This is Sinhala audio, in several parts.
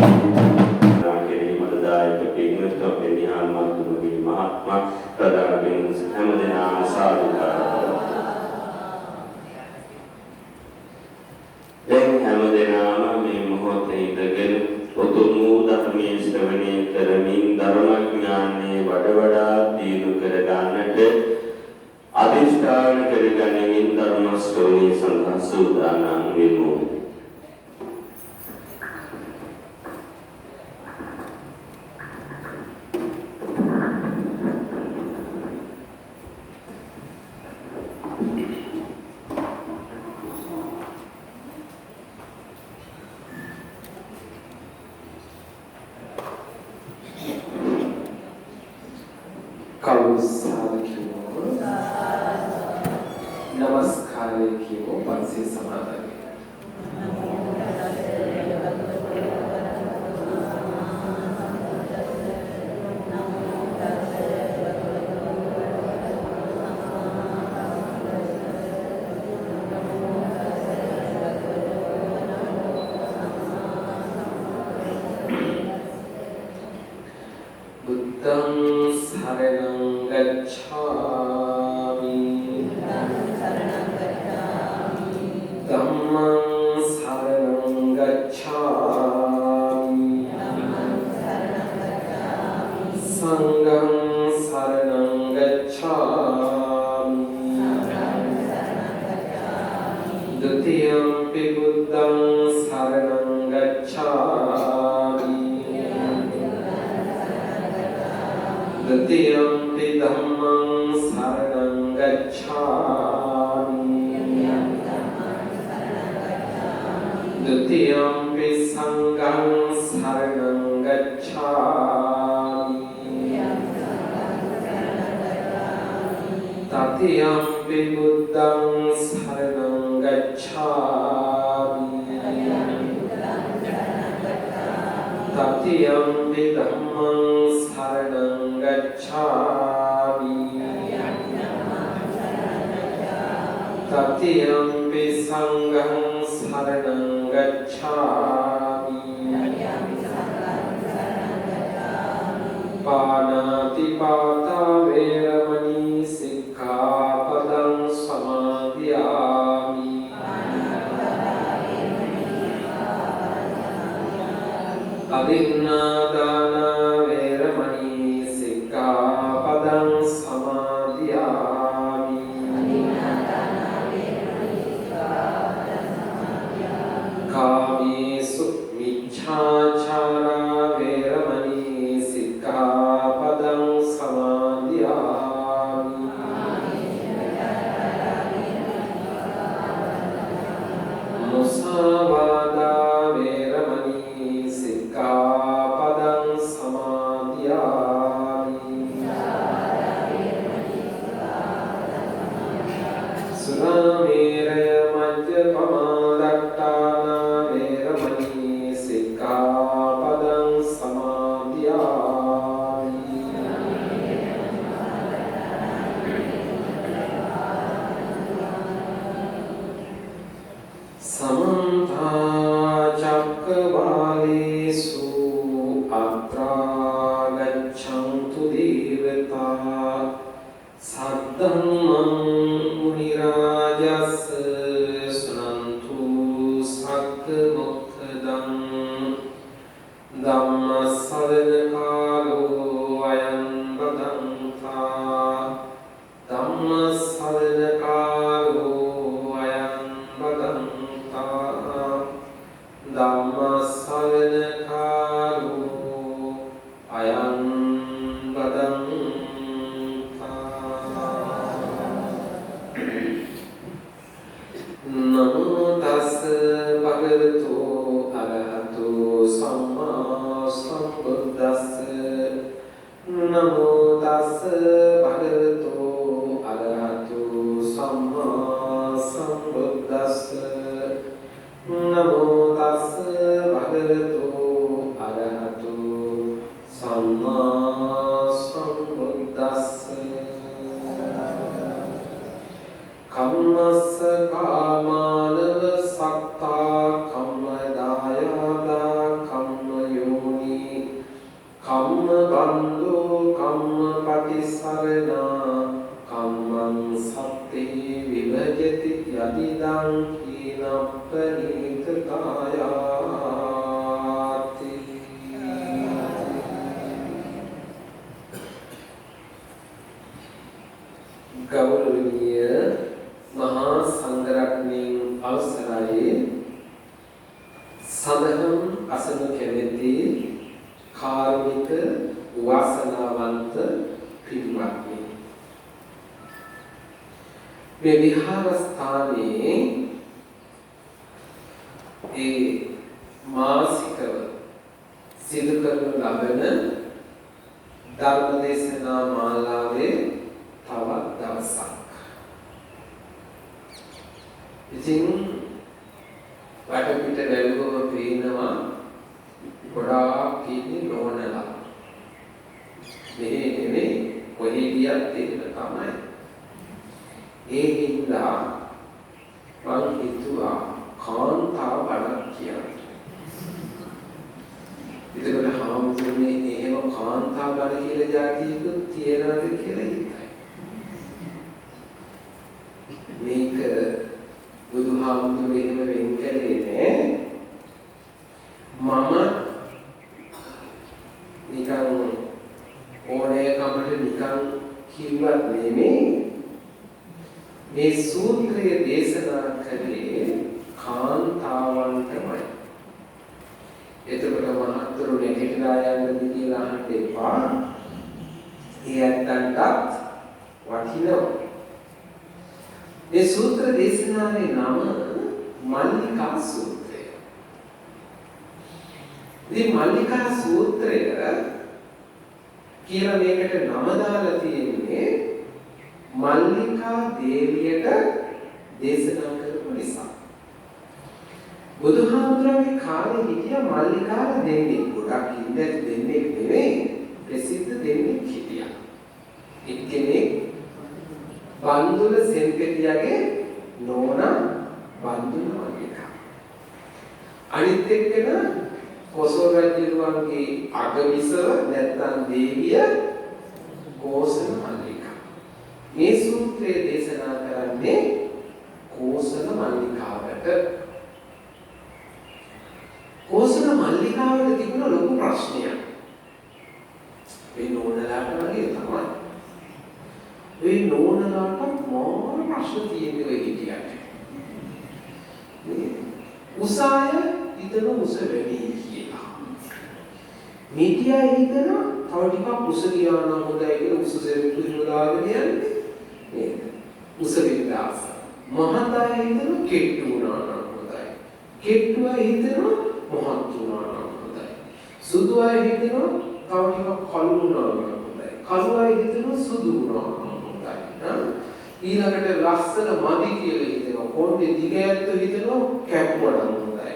කෙරෙහි දායක පින්වත්නි, අපේ නිහාල් මන්තුමගේ මහත්මයා, ප්‍රධාන පින්වත්නි හැම දෙනාම සාදුකාර. දැන් හැම දෙනාම මේ මොහොතේ ඉඳගෙන උතුම් වූ ධර්මයේ ශ්‍රවණය කරමින් ධර්මඥානයේ වඩ වඩා දියුණු කර ගන්නට අධිෂ්ඨාන කරගනිමින් ධර්ම ශ්‍රවණය සඳහා සූදානම් වෙමු. කවුරු සාදු කියමු, නමස්කාරය කියමු, පන්සිල් සමාදන් වෙමු. බුද්ධං සරණං ගච්ඡාමි, ධම්මං සරණං ගච්ඡාමි, සංඝං සරණං ගච්ඡාමි, ဒ ුතියම්පි බුද්ධං සරණං ගච්ඡාමි, ဒ ුතියම්පි ධම්මං සරණං ගච්ඡාමි, ဒ ුතියම්පි සංඝං සරණං ගච්ඡාමි, තතියම්පි බුද්ධං සරණං ගච්ඡාමි, තතියම්පි ධම්මං සරණං ගච්ඡාමි, තතියම්පි සංඝං සරණං ගච්ඡාමි. පාණාති පාතා වේරමණී සික්ඛාපදං සමාදියාමි. අදින්නාදාන වේරමණී සික්ඛාපදං සමාදියාමි. කාමේසු මිච්ඡාචාරා වේරමණී සික්ඛාපදං සමාදියාමි. මුසාවාදා වේරමණී සික්ඛාපදං සමාදියාමි. සුරාමේරය මජ්ජපමාදට්ඨානා වේරමණී සික්ඛාපදං සමාදියාමි. සමන්ත චක්කවාලේසු අත්‍රා ගච්ඡන්තු දේවතා, සද්ධම්මං මුනි රාජස්ස, සුනන්තු සග්ග මොක්ඛදං. ධම්ම ශ්‍රවණ කාලෝ අයං බදන්තා, ධම්ම ශ්‍රවණ කාලෝ අයං බදන්තා, ධම්ම ශ්‍රවණ කාලෝ අයං බදන්තා. නමෝ තස් භගවතු අරහතු සම්මා සම්බුද්දස්ස. නමෝ තස් භගවතු අරහතු සම්මා සම්බුද්දස්ස. නමෝ තස් භගවතු අරහතු සම්මා සම්බුද්දස්ස. කම්මස්ස කාමානව සත්තා, කම්ම දායාදා, කම්ම ගෞරවනීය මහා සංඝරත්නයන් අවසරයි. සදහම් අසනු කැමැති කාරුණික වාසනාවන්ත පින්වත්නි, මේ විහාරස්ථානයේ ඒ මාසිකව සිදු කරනු ලබන ධර්ම දේශනා මාලාවේ තවත් දවසක්. ඉතින් වටපිට බැලුවම පේනවා ගොඩාක් ඉන්නේ නෝනලා. මෙහෙ නෙමෙයි, කොහේ ගියත් එහෙම තමයි. ඒ හින්දා මං හිතුවා කාන්තා බණක් කියන්න. එතකොට හාමුදුරනේ එහෙම කාන්තා බණ කියලා ජාතියකුත් තියනවාද කියලා හිතයි. මේක බුදුහාමුදුරුවෝ එහෙම වෙන් කළේ නෑ. මම නිකන් ඕනෑකමට නිකන් කිව්වත් නෙමෙයි, මේ සූත්‍රය දේශනා කළේ කාන්තාවන්ටමයි. එතකොට මහත්තුරු නැගිටලා යන්නද කියලා අහන්න එපා. ඒ ඇත්තන්ටත් වටිනවා. මේ සූත්‍ර දේශනාවේ නම මල්ලිකා සූත්‍රය. ඉතින් මල්ලිකා සූත්‍රය කියලා මේකට නම දාලා තියෙන්නේ මල්ලිකා දේවියට දේශනා කරපු නිසා. බුදුහාමුදුරන්ගේ කාලේ හිටිය මල්ලිකාව දෙන්නෙක්. ගොඩක් ඉන්න දෙන්නෙක් නෙවෙයි, ප්‍රසිද්ධ දෙන්නෙක් හිටියා. එක්කෙනෙක් බන්දුල සෙන්පෙතියගේ නෝනා බන්දුල මල්ලිකා. අනිත් එක්කෙනා කොසල් රජුගේ අගවිසව නැත්තම් දේවිය කෝසල මල්ලිකා. මේ සූත්‍රය දේශනා කරන්නේ කෝසල මල්ලිකාවට. කෝසල මල්ලිකාවට තිබුණ ලොකු ප්‍රශ්නයක්. මේ නෝනලාට වගේ තමයි. මේ නෝනලාට මොන ප්‍රශ්න තියෙන්නේ ඔය හිටියට. මේ උසාය හිතන උස වැඩි කියලා. මිටියා හිතන තව ටිකක් උස ගියා නම් හොඳයි කියලා උස සෙරෙප්පු එහෙම දාගෙන යන්නේ නේද? උස වෙන්න ආස. මහත් අය හිතන කෙට්ටු වුණා නම් හොඳයි. කෙට්ටු අය හිතනවා මහත් වුණා නම් හොඳයි. සුදු අය හිතනවා තව ටිකක් කළු වුණා නම් හොඳයි. කළු අය හිතනවා සුදු වුණා නම් හොඳයි. ඊළඟට ලස්සන මදි කියලා හිතනවා. කොණ්ඩේ දිග ඇත්තෝ හිතනවා කැපුවා නම් හොඳයි.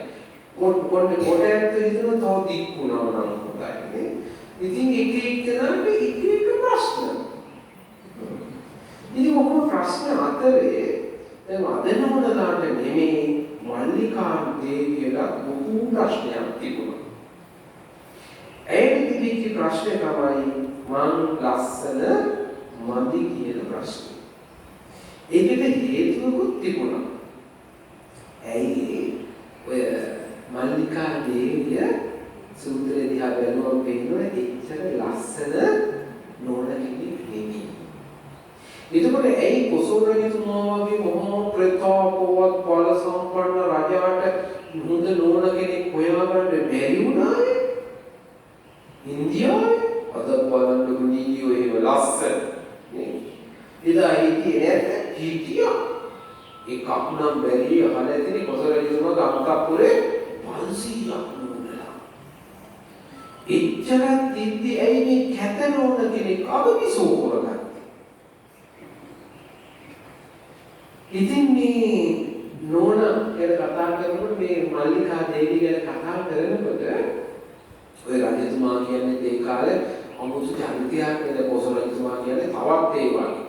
කොණ්ඩේ කොට ඇත්තෝ හිතනවා තව දික් වුණා නම් හොඳයි නේ. ඉතින් එක එක්කෙනාට එක එක ප්‍රශ්න. ඉතින් ඔක්කොම ප්‍රශ්න අතරේ දැන් අද නෝනලාට නෙමෙයි මල්ලිකා දේවියට ලොකු ප්‍රශ්නයක් තිබුණා. ඇයට තිබිච්ච ප්‍රශ්නේ තමයි මං ලස්සන මදි කියන ප්‍රශ්නේ. ඒකට හේතුවකුත් තිබුණා. ඇයි ඔය මල්ලිකා දේවිය සූත්‍රය දිහා බැලුවම පේනවා එච්චර ලස්සන නෝන කෙනෙක් නෙමෙයි. එතකොට ඇයි කොසල් රජතුමා වගේ මහා ප්‍රතාපවත් බල සම්පන්න රජාට හොඳ නෝන කෙනෙක් හොයාගන්න බැරි වුණානේ? ඉන්දියාවේ අද බලන්නකො නීතියෝ එහෙම ලස්සන නේ. එදා හිටියේ නැද්ද? හිටියා. එකක් නම් බැරි අහලා ඇතිනේ කොසල් රජතුමාගේ අන්තපුරේ 500ක් නෝනලා. එච්චරක් තිබ්බි ඇයි මේ කැත නෝන කෙනෙක් අගවිසෝ කරගත්තේ? ඉතින් මේ නෝන ගැන කතා කරනකොට මේ මල්ලිකා දේවිය ගැන කතා කරනකොට ඔය රජතුමා කියන්නේ ඒ කාලේ අමුතු චරිතයක් නේද? කොසල් රජතුමා කියන්නේ තවත් ඒ වගේ.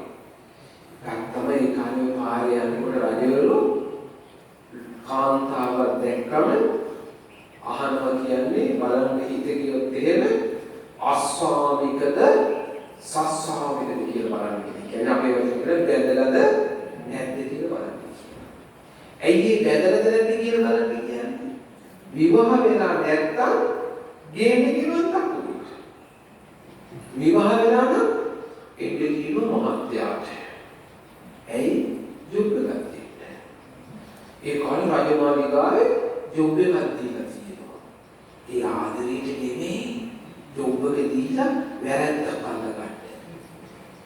ගත්තම ඒ කාලේ පාරේ යනකොට රජවරු කාන්තාවක් දැක්කම අහනවා කියන්නේ බලන්න හිත ගියොත් එහෙම අස්වාමිකද සස්වාමිකද කියලා බලන්න කියලා. කියන්නේ අපේ වචන වල බැඳලාද නැද්ද කියලා බලන්න කියලා. ඇයි මේ බැඳලාද නැද්ද කියලා බලන්න කියන්නේ? විවාහ වෙලා නැත්තම් ගේන්න කියනවා තක්කුට. විවාහ වෙලා නම් එන්න කියනවා මහත්යාට. රාජමාලිගාවේ ජොබ් එකක් දීලා තියෙනවා. ඒ ආදරේට නෙමෙයි ජොබ් එක දීලා වැරැද්දක් අල්ලගන්න.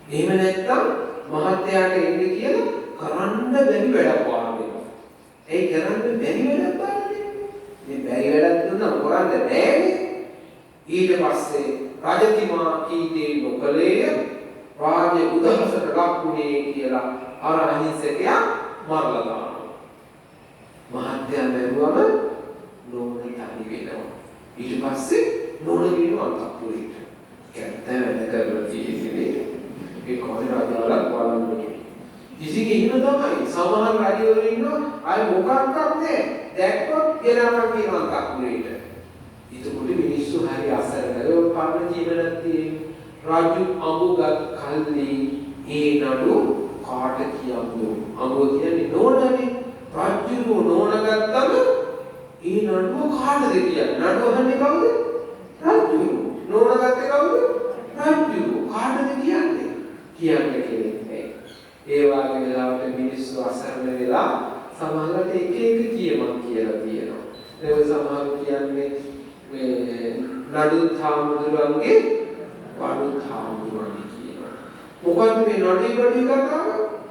එහෙම නැත්නම් මහත්තයාට එන්න කියලා කරන්න බැරි වැඩක් වාර දෙනවා. ඒ කරන්න බැරි වැඩක් වාර දෙන්නේ. මේ බැරි වැඩක් දුන්නා කරන්න බෑනේ. ඊට පස්සේ රජතුමා කීතේ නොකලේය රාජ්‍ය උදහසට ලක්ුණේ කියලා අර අහිංසකයා මරලා දානවා. මහත්තයා මැරුවම නෝන තනි වෙනවා. ඊට පස්සේ නෝන කියනවා අන්තපුරේට. කැත්ත වැඩ කරලා තියෙන්නේ ඒ කොහේ රජවලක් බලන්න කියලා. ඉතින් එහෙම තමයි සමහර රජවරු ඉන්නවා අය මොකක්වත් නෑ. දැක්කොත් ගෙනාවා කියනවා අන්තපුරේට. එතකොට මිනිස්සු හරි අසරණයි. ඔය පරණ ජීවනක් තියෙන්නේ. රජු අඹුගත් කල්ලි ඒ නඩු කාට කියන්නෝ? අඹුව කියන්නේ නෝනනේ. රජු නෝන ගත්තම ඒ නඩුව කාටද කියන්නේ? නඩුව අහන්නේ කවුද? රජු. නෝන ගත්තේ කවුද? රජු. කාටද කියන්නේ? කියන්න කෙනෙක් නෑ. ඒ වගේ වෙලාවට මිනිස්සු අසරණ වෙලා සමහරවිට එක එක කියමන් කියලා තියෙනවා. ඒ සමහරු කියන්නේ මේ නඩුත් හාමුදුරුවන්ගේ බඩුත් හාමුදුරුවන්ගේ කියනවා. මොකද්ද මේ නඩුයි බඩුයි කතාව?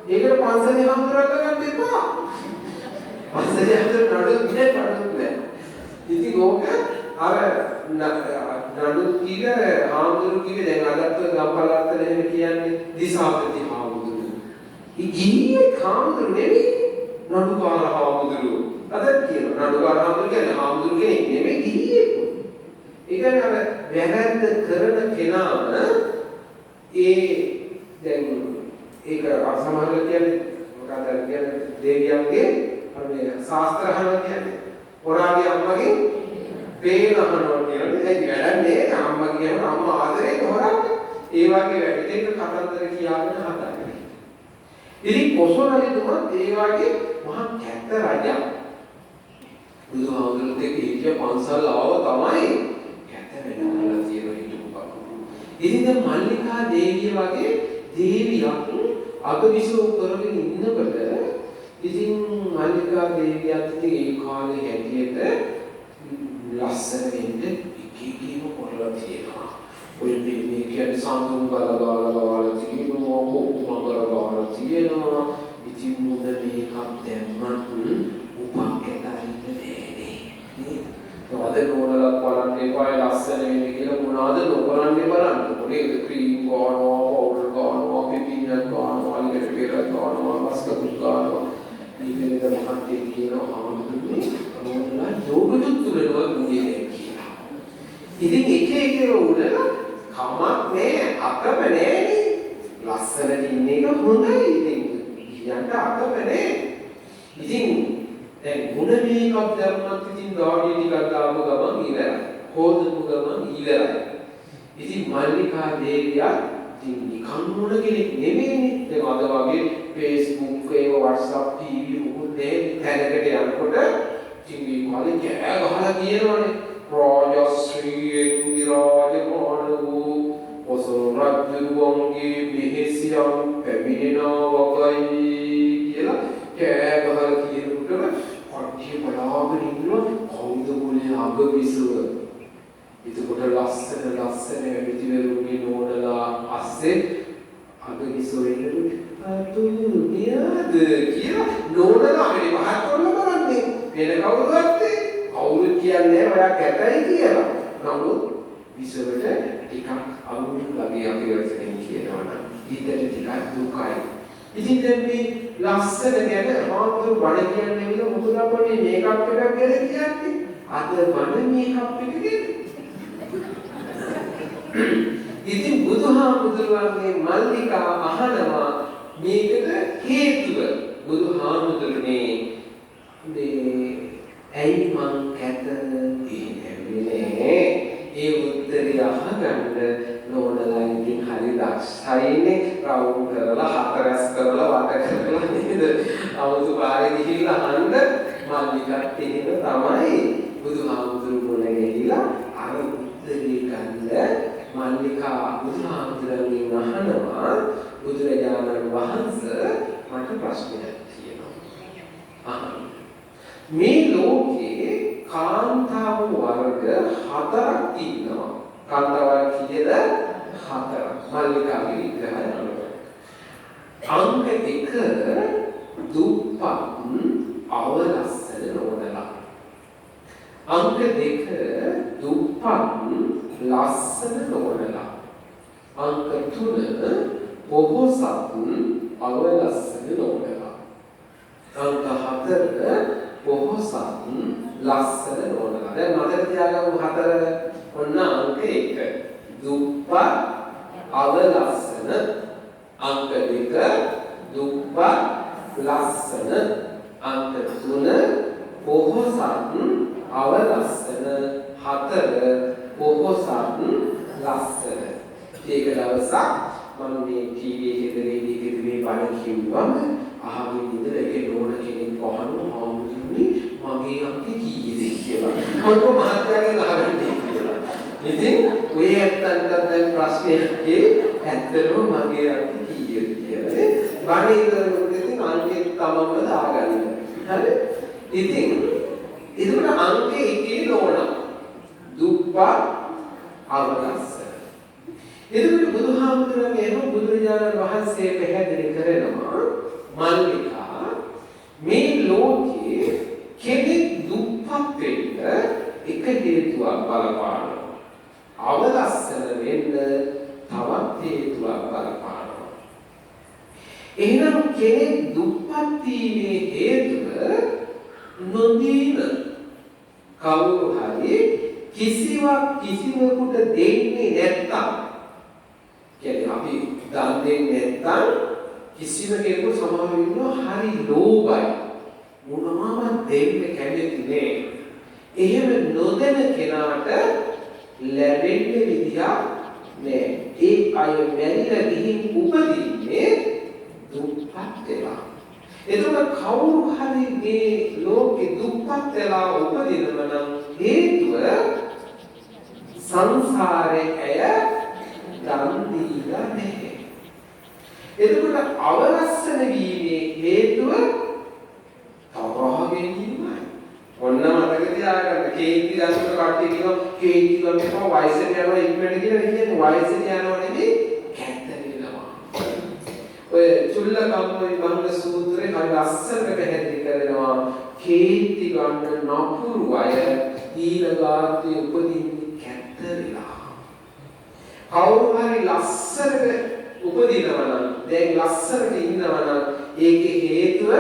ඒකට පන්සලේ හාමුදුරුවන්ට ගන්න එපා. පන්සලේ හාමුදුරුවෝ නඩුත් නෑ බඩුත් නෑ. ඉතින් ඕක අර නඩුත් කිව්ව හාමුදුරුවෝ කිව්වේ දැන් අදත් ඔය ගම්පලත්තල එහෙම කියන්නේ දිසාපති හාමුදුරුවෝ. ඒ ගිහියෙක් හාමුදුරුවෝ නෙමෙයි නඩුකාර හාමුදුරුවෝ. අදත් කියනවා නඩුකාර හාමුදුරුවෝ කියන්නේ හාමුදුරුවෝ කෙනෙක් නෙමෙයි ගිහියෙක්. ඒ කියන්නේ අර වැරැද්ද කරන කෙනාම ඒ දැන් ඒක සමහරවල් කියන්නේ මොකක්ද අර කියන්නේ දෙවියන්ගේ අර මේ ශාස්ත්‍ර අහනවා කියන්නේ හොරාගේ අම්මගෙන් පේන අහනවා කියන්නේ ඒ වැඩක් නෑ අම්මා කියනවා අම්මා ආදරේ හොරාට ඒ වගේ වැඩ දෙක කතන්දර කියාගෙන හදාගෙන. ඉතින් කොසල් රජතුමත් ඒ වගේ මහා කැත රජා. බුදුහාමුදුරුවෝ එක්ක හිටිය පන්සල් ආව තමයි කැත වැඩ කරලා තියෙන හිටපු කපුරු. ඉතින් දැන් මල්ලිකා දේවිය වගේ දේවියක් අගවිසව කරගෙන ඉන්නකොට ඉතින් මල්ලිකා දේවියත් ඉතින් ඒ කාලේ හැටියට ලස්සන වෙන්න එක එක ඒවා කරලා තියෙනවා. ඔය මේ කියන්නේ සඳුන් ගල ගාලා ගාලා තියෙනවා, කොප්පු මඟල ගාලා තියෙනවා. ඉතින් මොන මේකක් දැම්මත් උපන් කැත අරින්න නෑනේ. නේද? අද නෝනලත් බලන්න එපා ලස්සන වෙන්න කියලා මොනවාද නොකරන්නේ බලන්න. නේද? ක්‍රීම් ගන්නවා, පවුඩර් ගන්නවා, පිපිඤ්ඤක් ගන්නවා, අලිගට පෙරක් ගන්නවා, මස්කතුත් ගන්නවා. ඊළඟට මහත්තයෙක් කියනවා හාමුදුරුවනේ නෝනලා යෝගජුත්තු වෙනවා මුගේ දැන් කියලා. ඉතින් එක එක උඩලා කමක් නෑ අකම නෑනේ. ලස්සනට ඉන්න එක හොඳයි. ඉතින් කියන්න අකම නෑ. ඉතින් දැන් මොන මේකක් දැම්මත් ඉතින් දාඩිය ටිකක් දාපු ගමන් ඉවරයි. හොදපු ගමන් ඉවරයි. ඉතින් මල්ලිකා දේවියත් ඉතින් නිකන් මොන කෙනෙක් නෙමෙයිනේ. දැන් අද වගේ Facebook ඒව WhatsApp TV මොකුත් නෑ. තැනකට යනකොට ඉතින් මේ කාලේ කෑ ගහලා කියනවනේ රාජශ්‍රීයෙන් විරාජමාන වූ කොසල් රජුගේ මෙහෙසියන් පැමිණෙනා වගයි කියලා කෑ ගහලා කියනකොටම කට්ටිය බලාගෙන ඉන්නවා කවුද මොලේ අගවිසව. එතකොට ලස්සන ලස්සන ඇවිදිවරුගේ නෝනලා අස්සේ අගවිසව එනකොට අතු නියද කියලා නෝනලා අපිට පහත් කරලා බලන්නේ වෙන කවුරුවත් කවුරුත් කියන්නේ ඔයා කැතයි කියලා. නමුත් විසවට ටිකක් අවුල් වගේ අපි වචනෙන් කියනවා නම් හිතට ටිකක් දුකයි. ඉතින් දැන් මේ ලස්සන ගැන හාමුදුරු බණ කියන්නේ විල මොකද අපේ මේකප් එකක් ගැන කියන්නේ? අද බණ මේකප් එක ගැන. ඉතින් බුදුහාමුදුරුවන්ගේ මල්ලිකා අහනවා මේකට හේතුව. බුදුහාමුදුරනේ මේ ඇයි මං කැත එහෙම ඒ උත්තරය අහගන්න නෝනලා ඉතින් හරි දක්ෂයිනේ. රවුම් කරලා හතරස් කරලා වට කරලා නේද අවුරුදු පාරේ ගිහිල්ලා අහන්න මල්ලිකත් එහෙම තමයි බුදුහාමුදුරු මුණ ගැහිලා අර උත්තරේ ගන්න මල්ලිකා බුදුහාමුදුරන්ගෙන් අහනවා බුදුරජාණන් වහන්සේ මට ප්‍රශ්නයක් තියෙනවා. අහන්න. මේ ලෝකේ කාන්තාව වර්ග හතරක් ඉන්නවා. කාන්තා වර්ග කීයද? හතරක්. මල්ලිකාගේ විග්‍රහය අනුව. අංක 1 දුප්පත් අවලස්සන නෝනලා. අංක 2 දුප්පත් ලස්සන නෝනලා. අංක 3 පොහොසත් අවලස්සන නෝනලා. අංක 4 පොහොසත් ලස්සන නෝනලා. දැන් මතක තියාගමු හතර. ඔන්න අංක 1 දුප්පත් අවලස්සන, අංක 2 දුප්පත් ලස්සන, අංක 3 පොහොසත් අවලස්සන, 4 පොහොසත් ලස්සන. ඒක දවසක් මම මේ ටීවී එකේ රේඩියෝ එකේ මේ බණ කිව්වම අහගෙන ඉඳලා ඒකේ නෝන කෙනෙක් අහනවා, හාමුදුරනේ මගේ අංකේ කීයද කියලා. මම කොහොම මහත්තයාගෙන් අහගන්නේ කියලා. ඉතින් ඔය ඇත්තන්ට දැන් ප්‍රශ්නයක් ඇත්තටම මගේ අංකේ කීයද කියලා නේ. බණ ඉවරනකොට ඉතින් අංකේ තමන්ම දාගන්න. හරි? ඉතින් එතකොට අංකේ එකේ නෝන දුප්පත් අවලස්සන. එතකොට බුදුහාමුදුරන්ගේ එහෙම බුදුරජාණන් වහන්සේ පැහැදිලි කරනවා මල්ලිකා මේ ලෝකේ කෙනෙක් දුප්පත් වෙන්න එක හේතුවක් බලපානවා. අවලස්සන වෙන්න තවත් හේතුවක් බලපානවා. එහෙනම් කෙනෙක් දුප්පත් වීමේ හේතුව නොදීන කවුරු හරි කිසිවක් කිසිවෙකුට දෙන්නේ නැත්තම්, කියන්නේ අපි දන් දෙන්නේ නැත්තම් කිසිම කෙනෙකුට සමහර වෙලාවට හරි ලෝභයි, මොනවාම දෙන්න කැමති නෑ. එහෙම නොදෙන කෙනාට ලැබෙන්න විදියක් නෑ. ඒ අය මැරිලා ගිහින් උපදින්නේ දුප්පත් වෙලා. එතකොට කවුරු හරි මේ ලෝකේ දුප්පත් වෙලා උපදිනව නම් හේතුව සංසාරේ ඇය දන් දීලා නැහැ. එතකොට අවලස්සන වීමේ හේතුව තරහ ගැනීමයි. ඔන්න මතක තියාගන්න. කේන්ති ගන්නකොට කට්ටිය කියනවා කේන්ති ගන්න එපා වයසට යනවා ඉක්මනට කියලා. කියන්නේ වයසට යනවා නෙමෙයි කැත්ත වෙනවා. ඔය චුල්ලකම්ම විභංග සූත්‍රේ හරි ලස්සනට පැහැදිලි කරනවා කේන්ති ගන්න නපුරු අය ඊළඟාත්මේ උපදින්නේ කැත්ත වෙලා. කවුරු හරි ලස්සනට උපදිනවා නම්, දැන් ලස්සනට ඉන්නවා නම් ඒකේ හේතුව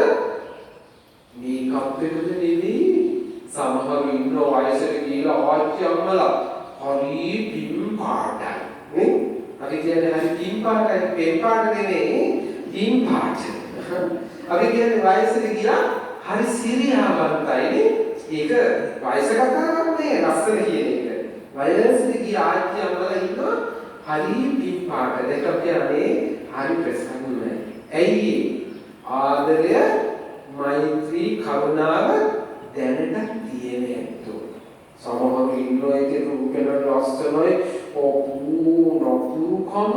මේකප් එකද නෙවෙයි. සමහරු ඉන්න වයසට ගිහිලා ආච්චි අම්මලා හරි පින් පාටයි නේ. අපි කියන්නේ හරි පින් පාටයි, පෙන් පාට නෙවෙයි, පින් පාට. අපි කියන්නේ වයසට ගියා හරි සිරියාවන්තයි නේ. ඒක වයස කතාවක් නේ ලස්සන කියන එක. වයසට ගිය ආච්චි අම්මලා ඉන්නවා හරි පින් පාට. දැන් අපි අනේ හරි ප්‍රසන්නයි. ඇයි? ආදරය, මෛත්‍රී, කරුණාව දැනට තියෙන ඇත්තෝ. සමහරු ඉන්නවා ඒකේ රූපෙන ලස්සනයි, ඔප්පු නපුරුකම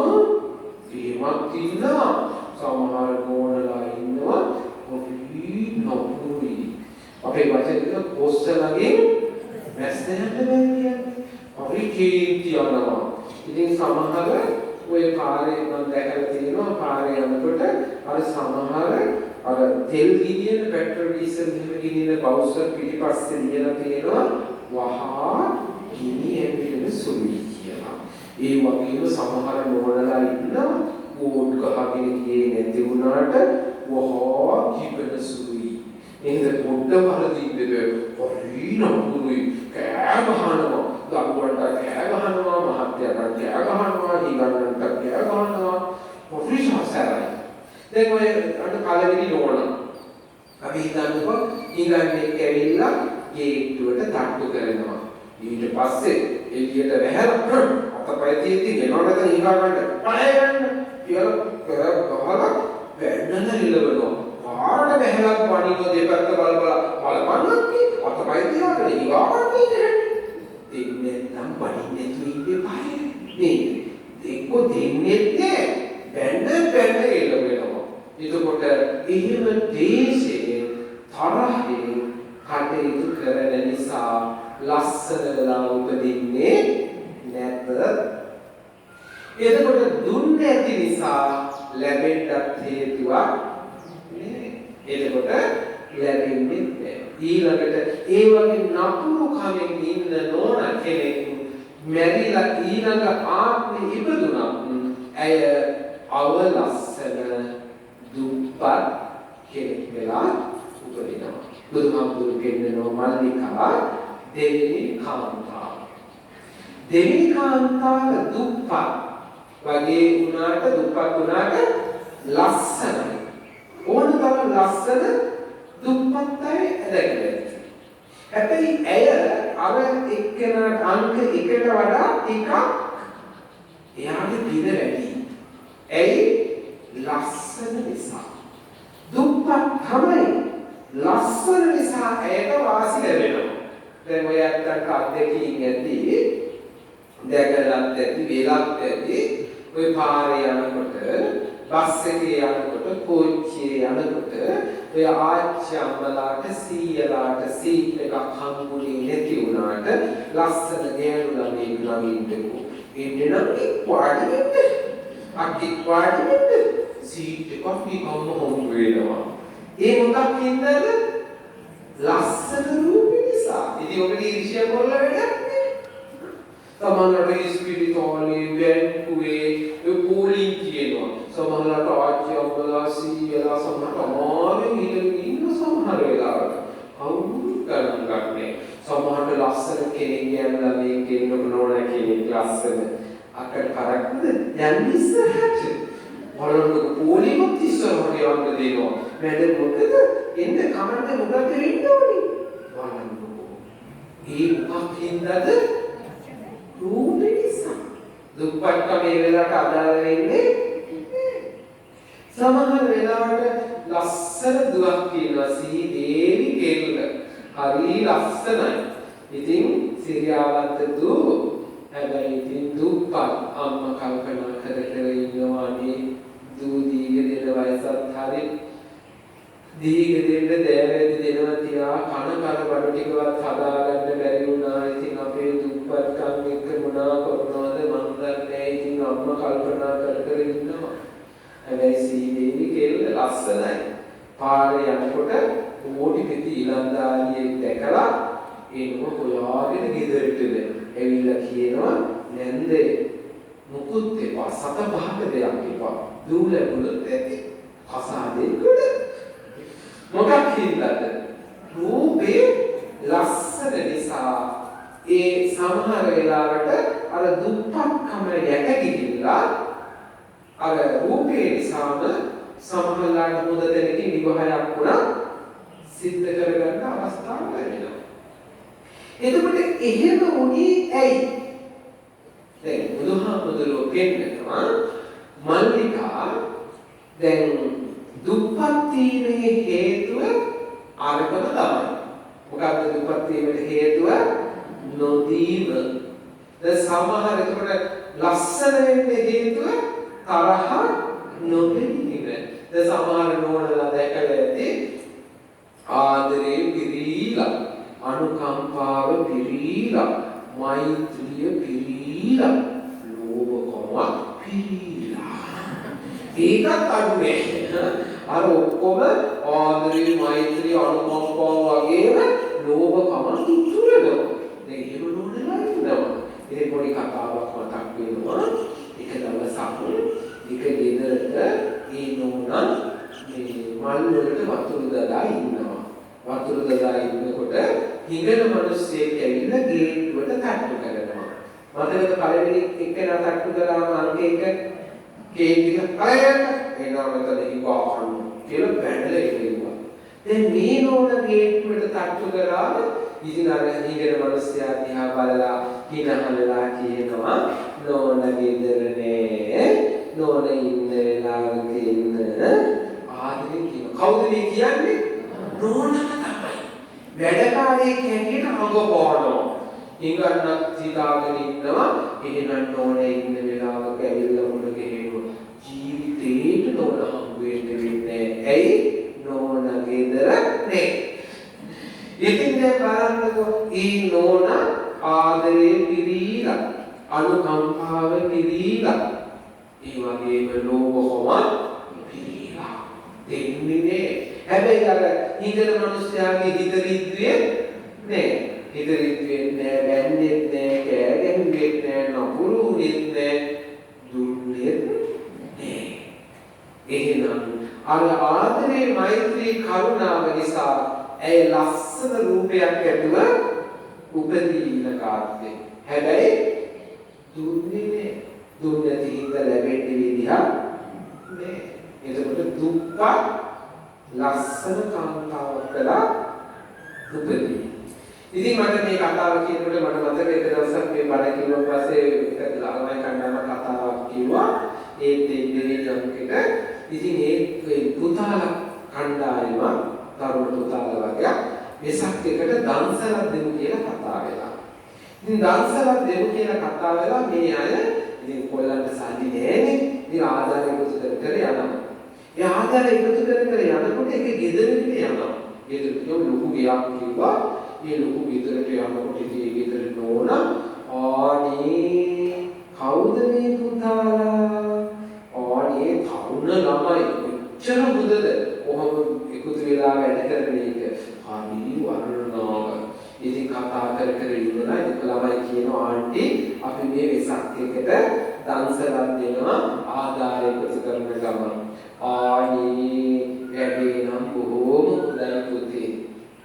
එහෙමත් ඉන්නවා. සමහර නෝනලා ඉන්නවා හරි නපුරුයි. අපේ වචන දෙක කොස්සලගෙන් මැස්ස යන්න බෑ කියන්නේ. හරි කීර්ති යනවා. ඉතින් සමහර ඔය පාරේ මම දැකලා තියෙනවා පාරේ යනකොට අර සමහර අර තෙල් ගිනියන පෙට්‍රල් ඩීසල් එහෙම ගිනියන බවුසර් පිටිපස්සේ ලියලා තියෙනවා වහා ගිනියෙන්න සුළුයි කියලා. ඒ වගේම සමහර නෝනලා ඉන්නවා බෝඩ් ගහගෙන ගියේ නැති වුණාට වහා කිපෙන සුළුයි. එහෙනම් පොඩ්ඩ වරදින්න බෑ. හරි නපුරුයි. කෑ ගහනවා. දරුවන්ට කෑ ගහනවා, මහත්තයාට කෑ ගහනවා, හිඟන්නන්ට කෑ ගහනවා. හරි සැරයි. දැන් ඔය අර පළවෙනි නෝන අපි හිතන්නකෝ හිඟන්නෙක් ඇවිල්ලා ගේට්ටුවට තට්ටු කරනවා. ඊට පස්සේ එළියට වැහැලා අතපය තියෙද්දි එනවා නැත්නම් හිඟා ගන්න පළය යන්න කියලා කෑ ගහලා වැන්නලා එළවනවා. පාරට වැහැලා පණින දෙපැත්ත බල බල බලපන්නත් කි අතපය තියාගෙන හිඟා ගන්න ඉන්නේ. දෙන්නේ නැත්නම් පණින්නේ නැතුව ඉන්න එපාය නේද? එක්ක දෙන්නේ නැහැ බැන්න බැන්න එළවෙනවා. එතකොට එහෙම දේශයෙන් තරහෙන් කටයුතු කටයුතු කරන නිසා ලස්සන වෙලා උපදින්නේ නැත. එතකොට දුන්නේ නැති නිසා ලැබෙන්නත් හේතුවක් නෑ. එතකොට ලැබෙන්නේ නෑ. ඊළඟට ඒ වගේ නපුරු කමෙන් ඉන්න නෝන කෙනෙක් මැරිලා ඊළඟ ආත්මෙ ඉපදුනත් ඇය අවලස්සන දුප්පත් කෙනෙක් වෙලා උපදිනවා. බුදුහාමුදුරු පෙන්නනවා මල්ලිකා දෙවෙනි කාන්තාව. දෙවෙනි කාන්තාව දුප්පත් වගේ වුණාට දුප්පත් වුණාට ලස්සනයි. ඕන තරම් ලස්සන දුප්පත් අය දැකලා ඇති. හැබැයි ඇය අර එක්කෙනාට අංක එකට වඩා ටිකක් එයාගේ පින වැඩි. ඇයි? ලස්සන නිසා. දුප්පත් තමයි ලස්සන නිසා ඇයට වාසි ලැබෙනවා. දැන් ඔය ඇත්තන්ට අත්දැකීම් ඇති, දැකලත් ඇති, වෙලත් ඇති. ඔය පාරේ යනකොට, බස් එකේ යනකොට, කෝච්චියේ යනකොට ඔය ආච්චි අම්මලාට සීයලාට සීට් එකක් හම්බුනේ නැති වුණාට ලස්සන ගෑනු ළමයෙක් ළඟ ඉන්නකෝ. එන්න නම් වාඩි වෙන්න. අක්කෙක් වාඩි වෙන්න. සීට් එකක් නිකම්ම හම්බ වෙනවා. ඒ මොකක් හින්දාද? ලස්සන රූපෙ නිසා. ඉතින් ඔකට ඊර්ෂ්‍යා කරලා වැඩක් නෑ. සමහරවිට ඉස්පිරිතාලේ, බැංකුවේ ඔය පොලින් කියනවා. සමහරවිට ආච්චි අම්මලා සීයලා සමහරට අමාරුවෙන් හිටගෙන ඉන්න සමහර වෙලාවට කවුරුත් ගණන් ගන්නෑ. සමහරට ලස්සන කෙනෙක් ගෑනු ළමයෙක් එන්නකො නෝන කෙනෙක් ලස්සන අක්කට කරක්ද යන්න ඉස්සරහට. බලන්නකො පොලිමත් ඉස්සරහට යන්න දෙනවා. මැඩම් මොකද? එන්න කමන්නේ මොකද වෙන්න ඕනේ? බලන්නකො. ඒ මොකක් හින්දාද? රූපේ නිසා. දුප්පත්කම ඒ වෙලාවට අදාළ වෙන්නේ නෑ. සමහර වෙලාවට ලස්සන දුවක් කියනවා සීදේවි කෙල්ල. හරි ලස්සනයි. ඉතින් සිරියාවන්ත දූ හැබැයි ඉතින් දුප්පත් අම්මා කල්පනා කර කර ඉන්නවා අනේ දූ දීග දෙන වයසත් හරි දීග දෙන්න දෑවැදි දෙනවා තියා කන කන බඩු ටිකවත් හදාගන්න බැරි වුණා. ඉතින් අපේ දුප්පත්කම් එක්ක මොනා කරනවද මන් දන්නේ නෑ. ඉතින් අම්මා කල්පනා කර කර ඉන්නවා. හැබැයි සීදේවි කෙල්ල ලස්සනයි. පාරේ යනකොට කෝටි පෙති ඊලන්දාරියෙක් දැකලා එනවා හොයාගෙන ගෙදරටද ඇවිල්ලා කියනවා නැන්දේ මුකුත් එපා සත පහක දෙයක් එපා දූ ලැබුණොත් ඇති කසාදේ කොට. මොකක් හින්දාද? රූපේ ලස්සන නිසා. ඒ සමහර වෙලාවට අර දුප්පත්කම යට ගිහිල්ලා අර රූපේ නිසාම සමහරලාට හොඳ තැනකින් විවාහයක් වුණා සිද්ධ කරගන්න අවස්ථාවක් ලැබෙනවා. එතකොට එහෙම වුණේ ඇයි? දැන් බුදුහාමුදුරුවෝ පෙන්නනවා මල්ලිකා දැන් දුප්පත් වීමේ හේතුව අරකම තමයි. මොකක්ද දුප්පත් වීමට හේතුව? නොදීම. දැන් සමහර එතකොට ලස්සන වෙන්න හේතුව තරහ නොදැනීම. දැන් සමහර නෝනලා දැකලා ඇති ආදරේ පිරීලා, අනුකම්පාව පිරීලා, මෛත්‍රිය පිරීලා, ලෝභකම පිරීලා. ඒකත් අඩු නෑ. අර ඔක්කොම ආදරේ, මෛත්‍රිය, අනුකම්පාව වගේම ලෝභකම ඉතුරු වෙනවා. දැන් එහෙම නෝනලා ඉන්නවා. ඉතින් පොඩි කතාවක් මතක් වෙනවා. එක දවසක් එක ගෙදරක ඒ නෝනා මේ මල් වලට වතුර දාලා ඉන්නවා. වතුර දාලා ඉන්නකොට හිඟන මිනිස්සෙක් ඇවිල්ලා ගේට්ටුවට තට්ටු කරනවා. මතකද පළවෙනි එක්කෙනා තට්ටු කළාම අංක 1 කේන්ති පළවෙනි එනවා මෙතන හිඟා කන්න කියලා බැනලා එනවා. දැන් මේ නෝනා ගේට්ටුවට තට්ටු කරාම ඉතින් අර හිඟන මිනිස්සයා දිහා බලලා හිනහලලා කියනවා නෝනා ගෙදර නෑ, නෝනා ඉන්න වෙලාවක ඉන්න ආදරෙන් කියනවා. කවුද මේ කියන්නේ? නෝනා තමයි. වැඩකාරයෙක් හැටියට රඟපානවා. හිඟන්නත් හිතාගෙන ඉන්නවා. එහෙනම් නෝනා ඉන්න වෙලාවක ඇවිල්ලා මුණ ගැහෙනවා. ජීවිතේට නෝනා හම්බ වෙන්න වෙන්නේ නෑ. ඇයි? නෝනා ගෙදර නෑ. ඉතින් දැන් බලන්නකෝ ඊ නෝනා ආදරේ පිරීලා අනුකම්පාව පිරීලා ඒ වගේම ලෝභ කොමත් පිරීලා දෙන්නේ නෑ. හැබැයි අර හිතන මිනිස්යාගේ හිත රිද්දුවේ නෑ. හිත රිද්දුවේ නෑ, බැන්නෙත් නෑ, කෑ ගැහුවෙත් නෑ, නපුරු වුණෙත් නෑ, දුන්නෙත් නෑ. එහෙනම් අර ආදරේ මෛත්‍රී කරුණාව නිසා ඇය ලස්සන රූපයක් ඇතුව උපදීන කාර්යය. හැබැයි දුන්නේ නෑ. දුන්නේ නැති හින්දා ලැබෙන්නේ විදිහක් නෑ. එතකොට දුක්ඛ ලස්සන කාන්තාවක් කළා උපදී. ඉතින් මට මේ කතාව කියනකොට මට මතක එක දවසක් මේ බණ කිව්වන් පස්සේ එක ළමයි කණ්ඩායමක් කතාවක් කිව්වා. ඒ දෙවෙනි අංකෙට. ඉතින් ඒ පුතාලා කණ්ඩායම තරුණ පුතාලා වගේ වෙසක් එකට දන්සලක් දෙමු කියලා කතා වෙලා. ඉතින් දන්සලක් දෙමු කියලා කතා වෙලා මේ අය ඉතින් කොල්ලන්ට සල්ලි නෑනේ. ඉතින් ආධාර එකතු කර කර යනවා. ඒ ආධාර එකතු කර කර යනකොට ඒක ගෙදරකට යනවා. ගෙදරට ගියම ලොකු ගෙයක් කිව්වා. ඒ ලොකු ගෙදරට යනකොට ඉතින් ඒ ගෙදර නෝනා ආනේ කවුද මේ පුතාලා? ආනේ තරුණ ළමයි කොච්චර හොඳද? කොහොම එකතු වෙලා වැඩ කරන එක හරි වර්ණනාව. ඉතින් කතා කර කර ඉඳලා ඉතින් ළමයි කියනවා ආන්ටි අපි මේ වෙසක් එකට දන්සලක් දෙනවා ආධාර එකතු කරන ගමන්. ආනේ වැඩේ නම් බොහෝම හොඳයි පුතේ.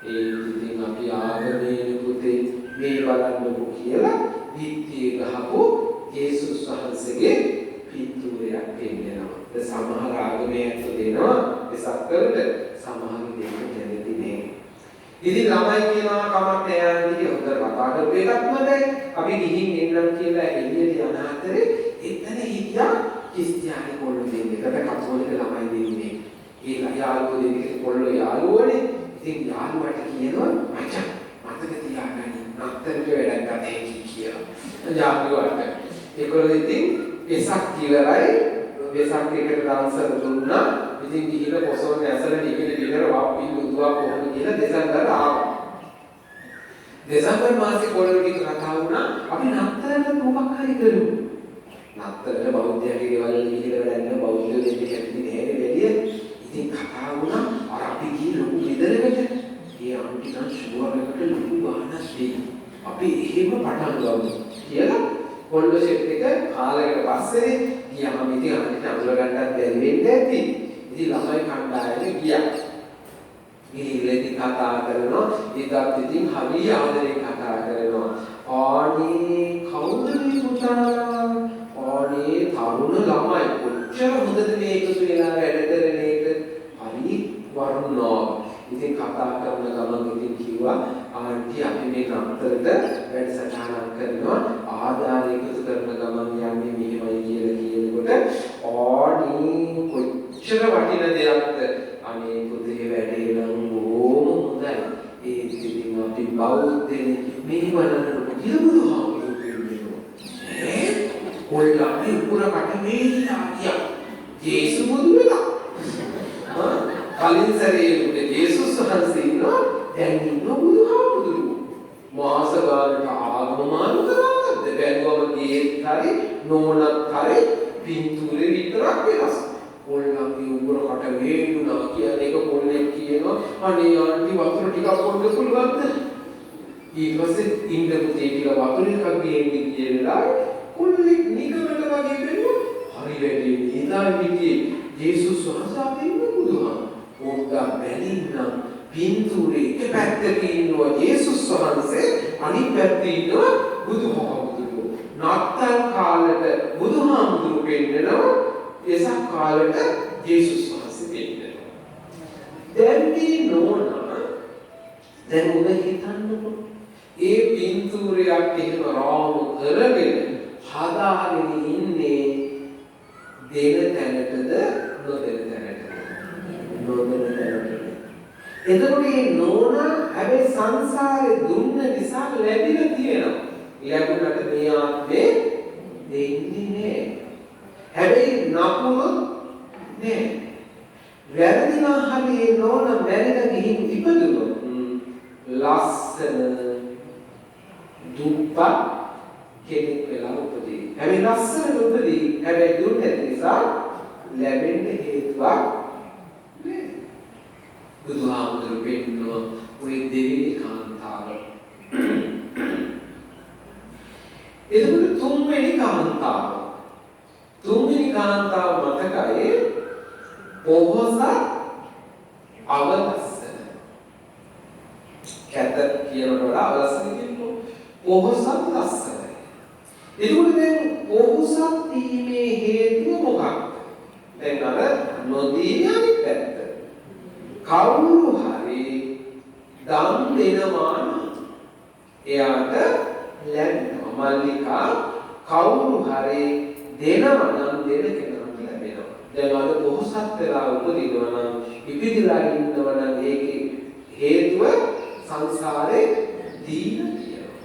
ඒ ඉතින් අපි ආගමේ පුතේ මේ බලන්නකෝ කියලා බිත්තියේ ගහපු යේසුස් වහන්සේගේ පින්තූරයක් පෙන්නනවා. දැන් සමහර ආගමේ ඇත්තෝ දෙනවා වෙසක් වලට, සමහර දෙන්න කැමති නෑ. ඉතින් ළමයි කියනවා කමක් නෑ ආන්ටි කියලා. හොඳට කතා කරපු එකක් නේද? අපි ගිහින් එන්නම් කියලා එළියට යන අතරේ එතන හිටියා ක්‍රිස්තියානි කොල්ලෝ දෙන්නෙක්. අර කතෝලික ළමයි දෙන්නේ. ඒ යාළුවෝ දෙන්නෙක් කොල්ලෝ යාළුවෝනේ. ඉතින් යාළුවාට කියනවා මචං මතක තියාගන්න නත්තරට වැඩක් ගත හැකි කියලා. යාළුවාට. ඒගොල්ලෝ ඉතින් වෙසක් ඉවරයි. වෙසක් එකට දන්සල දුන්නා. ඉතින් ගිහිල්ලා පොසොන් ඇසල නිකිලි දිනර වප්පිල් උදුවා කොහොම කියලා දෙසැම්බර් ආවා. දෙසැම්බර් මාසේ කොල්ලෝ ටික කතා වුණා අපි නත්තරට මොකක් හරි කරමු. නත්තරට බෞද්ධයන්ගේ ගෙවල් වල ගිහිල්ලා වැඩක් නෑ. බෞද්ධයෝ දෙන්නේ කැමති නෑනේ වැඩිය. ඉතින් කතා වුණා අර අපි ගිහින් ලොකු ගෙදරකට ඒ ආන්ටි නම් ෂුවර් එකට ලොකු ගානක් දෙයි. අපි එහෙම පටන් ගමු කියලා කොල්ලෝ සෙට් එක කාලයකට පස්සේ ගියාම ඉතින් ආන්ටිට අඳුර ගන්නත් බැරි වෙන්න ඇති. ඉතින් ළමයි කණ්ඩායම ගියා. ගිහිල්ලා ඉතින් කතා කරනවා. ඒකත් ඉතින් හරි ආදරෙන් කතා කරනවා. ආනේ කවුද මේ පුතාලා? ආනේ තරුණ ළමයි කොච්චර හොඳද මේ එකතු වෙලා වැඩ කරන එක. හරි වර්ණනාව. ඉතින් කතා කරන ගමන් ඉතින් කිව්වා ආන්ටි අපි මේ නතරට වැඩසටහනක් කරනවා ආධාර එකතු කරන ගමන් යන්නේ මෙහෙමයි කියලා කියනකොට ආනේ කොච්චර වටින දෙයක්ද. අනේ පුතේ වැඩේ නම් බොහොම හොඳයි. ඒ ඉතින් අපි බෞද්ධනේ මේ බලන්නකො කියලා බුදුහාමුදුරුවෝ කියනවා. ඈ කොල්ලන්ගේ උගුර කට වේලිලා ගියා. ජේසු බුදු වෙලා. කලින් සැරේ උනේ ජේසුස් වහන්සේ ඉන්නවා දැන් ඉන්නවා බුදුහාමුදුරුවෝ. මාස ගානට ආගම මාරු කරාද? බැලුවම ගේත් හරි නෝනත් හරි පින්තූරේ විතරක් වෙනස්. කොල්ලන්ගේ උගුර කට වේලුණා කියන එක කොල්ලෙක් කියනවා අනේ ආන්ටි වතුර ටිකක් බොන්න පුළුවන්ද? ඊට පස්සේ ඉන්න පුතේ කියලා වතුර එකක් ගේන්න ගිය වෙලාවේ කොල්ලෙක් නිකමට වගේ බැලුවා. හරි වැඩි නේද හිටියේ ජේසුස් වහන්සේ අපේ ඉන්න බුදුහාම. පොඩ්ඩක් බැලින්නම් පින්තූරේ එක පැත්තක ඉන්නවා ජේසුස් වහන්සේ අනිත් පැත්තේ ඉන්නවා බුදුහාමුදුරුවෝ. නත්තල් කාලෙට බුදුහාමුදුරුවෝ පෙන්නනවා, එසක් කාලෙට ජේසුස් වහන්සේ පෙන්නනවා. දැන් මේ නෝනා දැන් ඔබ හිතන්නකෝ ඒ පින්තූරයක් එහෙම රාමු කරගෙන හදාගෙන ඉන්නේ දෙන තැනටද නොදෙන තැනටද? නොදෙන තැනට. එතකොට මේ නෝනා හැබැයි සංසාරේ දුන්න නිසා ලැබිලා තියෙනවා. ලැබුණට මේ ආත්මේ දෙන්නේ නෑ. හැබැයි නපුරුත් නෑ. වැරදිනා හරි ඒ නෝනා මැරිලා ගිහින් ඉපදුනොත් ලස්සන දුප්පත් කෙනෙක් වෙලා උපදී. හැබැයි ලස්සන උපදී. හැබැයි දුක් නැති නිසා ලැබෙන්න හේතුවක් නෑ. බුදුහාමුදුරු පෙන්නුවා ඔය දෙවෙනි කාන්තාව. එතකොට තුන්වෙනි කාන්තාව. තුන්වෙනි කාන්තාව මතකයි පොහොසත් අවලස්සන. කැත කියනකට වඩා අවලස්සන කියනකො පොහොසත් ලස්සනයි. එතකොට දැන් පොහොසත් වීමේ හේතුව මොකක්ද? දැන් අර නොදී අනිත් පැත්ත. කවුරු හරි දන් දෙනවා නම් එයාට ලැබෙනවා. මල්ලිකා කවුරු හරි දෙනවා නම් දෙන කෙනාට ලැබෙනවා. දැන් අද පොහොසත් වෙලා උපදිනවා නම් ඉපදිලා ඉන්නවා නම් ඒකේ හේතුව සංසාරේ දීලා තියෙනවා.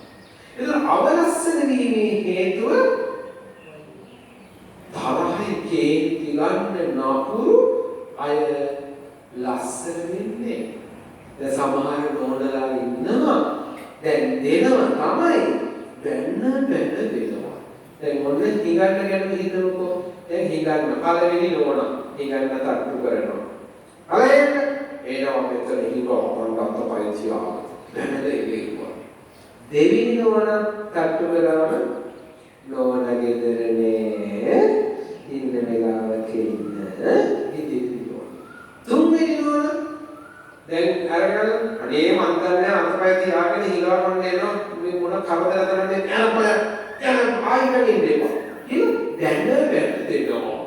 එතන අවලස්සන වීමේ හේතුව තරහයි කේන්ති ගන්න නපුරු අය ලස්සන වෙන්නේ. දැන් සමහර නෝනලා ඉන්නවා. දැන් දෙනවා තමයි බැන්න බැන්න දෙනවා. දැන් ඔන්න හිඟන්න ගැන හිතමුකෝ. දැන් හිඟන්න පළවෙනි නෝනා හිඟන්න තට්ටු කරනවා. අලේක එනවා මෙතන හිඟව පණ්ඩත් පය තියා බැනලා ඉලෙව්වා. දෙවෙනි නෝනා තට්ටු කරාම නෝනා ගෙදරනේ ඉන්න වෙලාවක ඉන්න ඉතින් තුන්වෙනි නෝනා දැන් අරගෙන අනේ මන් දන්නේ අතපය තියාගෙන හිඟව කන්න එනවා මේ මොන කරදර කරන්නේ යන යන ආයෙ ඉන්න එපා කියලා බැන බැන දෙනවා.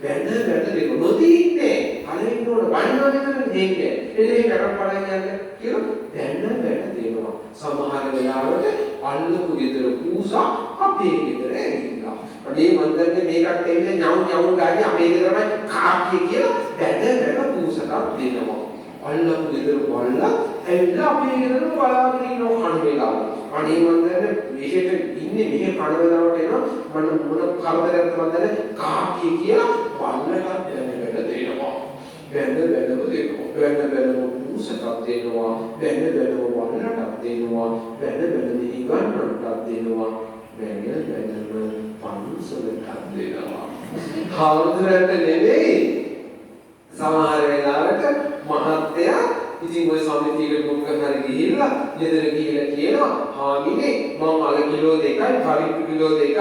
බැන බැන දෙනවා. නොදී ඉන්නේ පළවෙනි නෝන වයින්නවා විතරනේ දෙන්නේ. එනේ කරන් පඩන් යන්න කියලා බැන බැන දෙනවා. සමහර වෙලාවට අල්ලපු ගෙදර පූසා අපේ ගෙදර ඇවිල්ලා අනේ මන් දන්නේ මේකට ඇවිල්ලා ඤව් ඤව් ගානේ අපේ ගෙදරමයි කාපිය කියලා බැන බැන පූසටත් දෙනවා. අල්ලපු ගෙදර බල්ලා ඇවිල්ලා අපේ ගෙදරම බලාගෙන ඉන්නවා කන වෙලාව. අනේ මන් දන්නේ මෙහෙට ඉන්නේ මෙහෙ කන වෙලාවට එනවා මන මොන කරදරයක්ද මන් දන්නේ කාපිය කියලා බල්ලටත් බැන බැන දෙනවා. බැන බැනම දෙනවා. බැන බැනම පූසටත් දෙනවා. බැන බැනම බල්ලටත් දෙනවා. බැන බැනම හිඟන්නටත් දෙනවා. බැන බැනම පන්සලටත් දෙනවා. හාමුදුරන්ට නෙවෙයි සමහර වෙලාවට මහත්තයා ඉතින් ඔය සමිතියකට මොකක් හරි ගිහිල්ලා ගෙදර ගිහිල්ලා කියනවා හාමිනේ මං අල කිලෝ 2යි පරිප්පු කිලෝ 2යි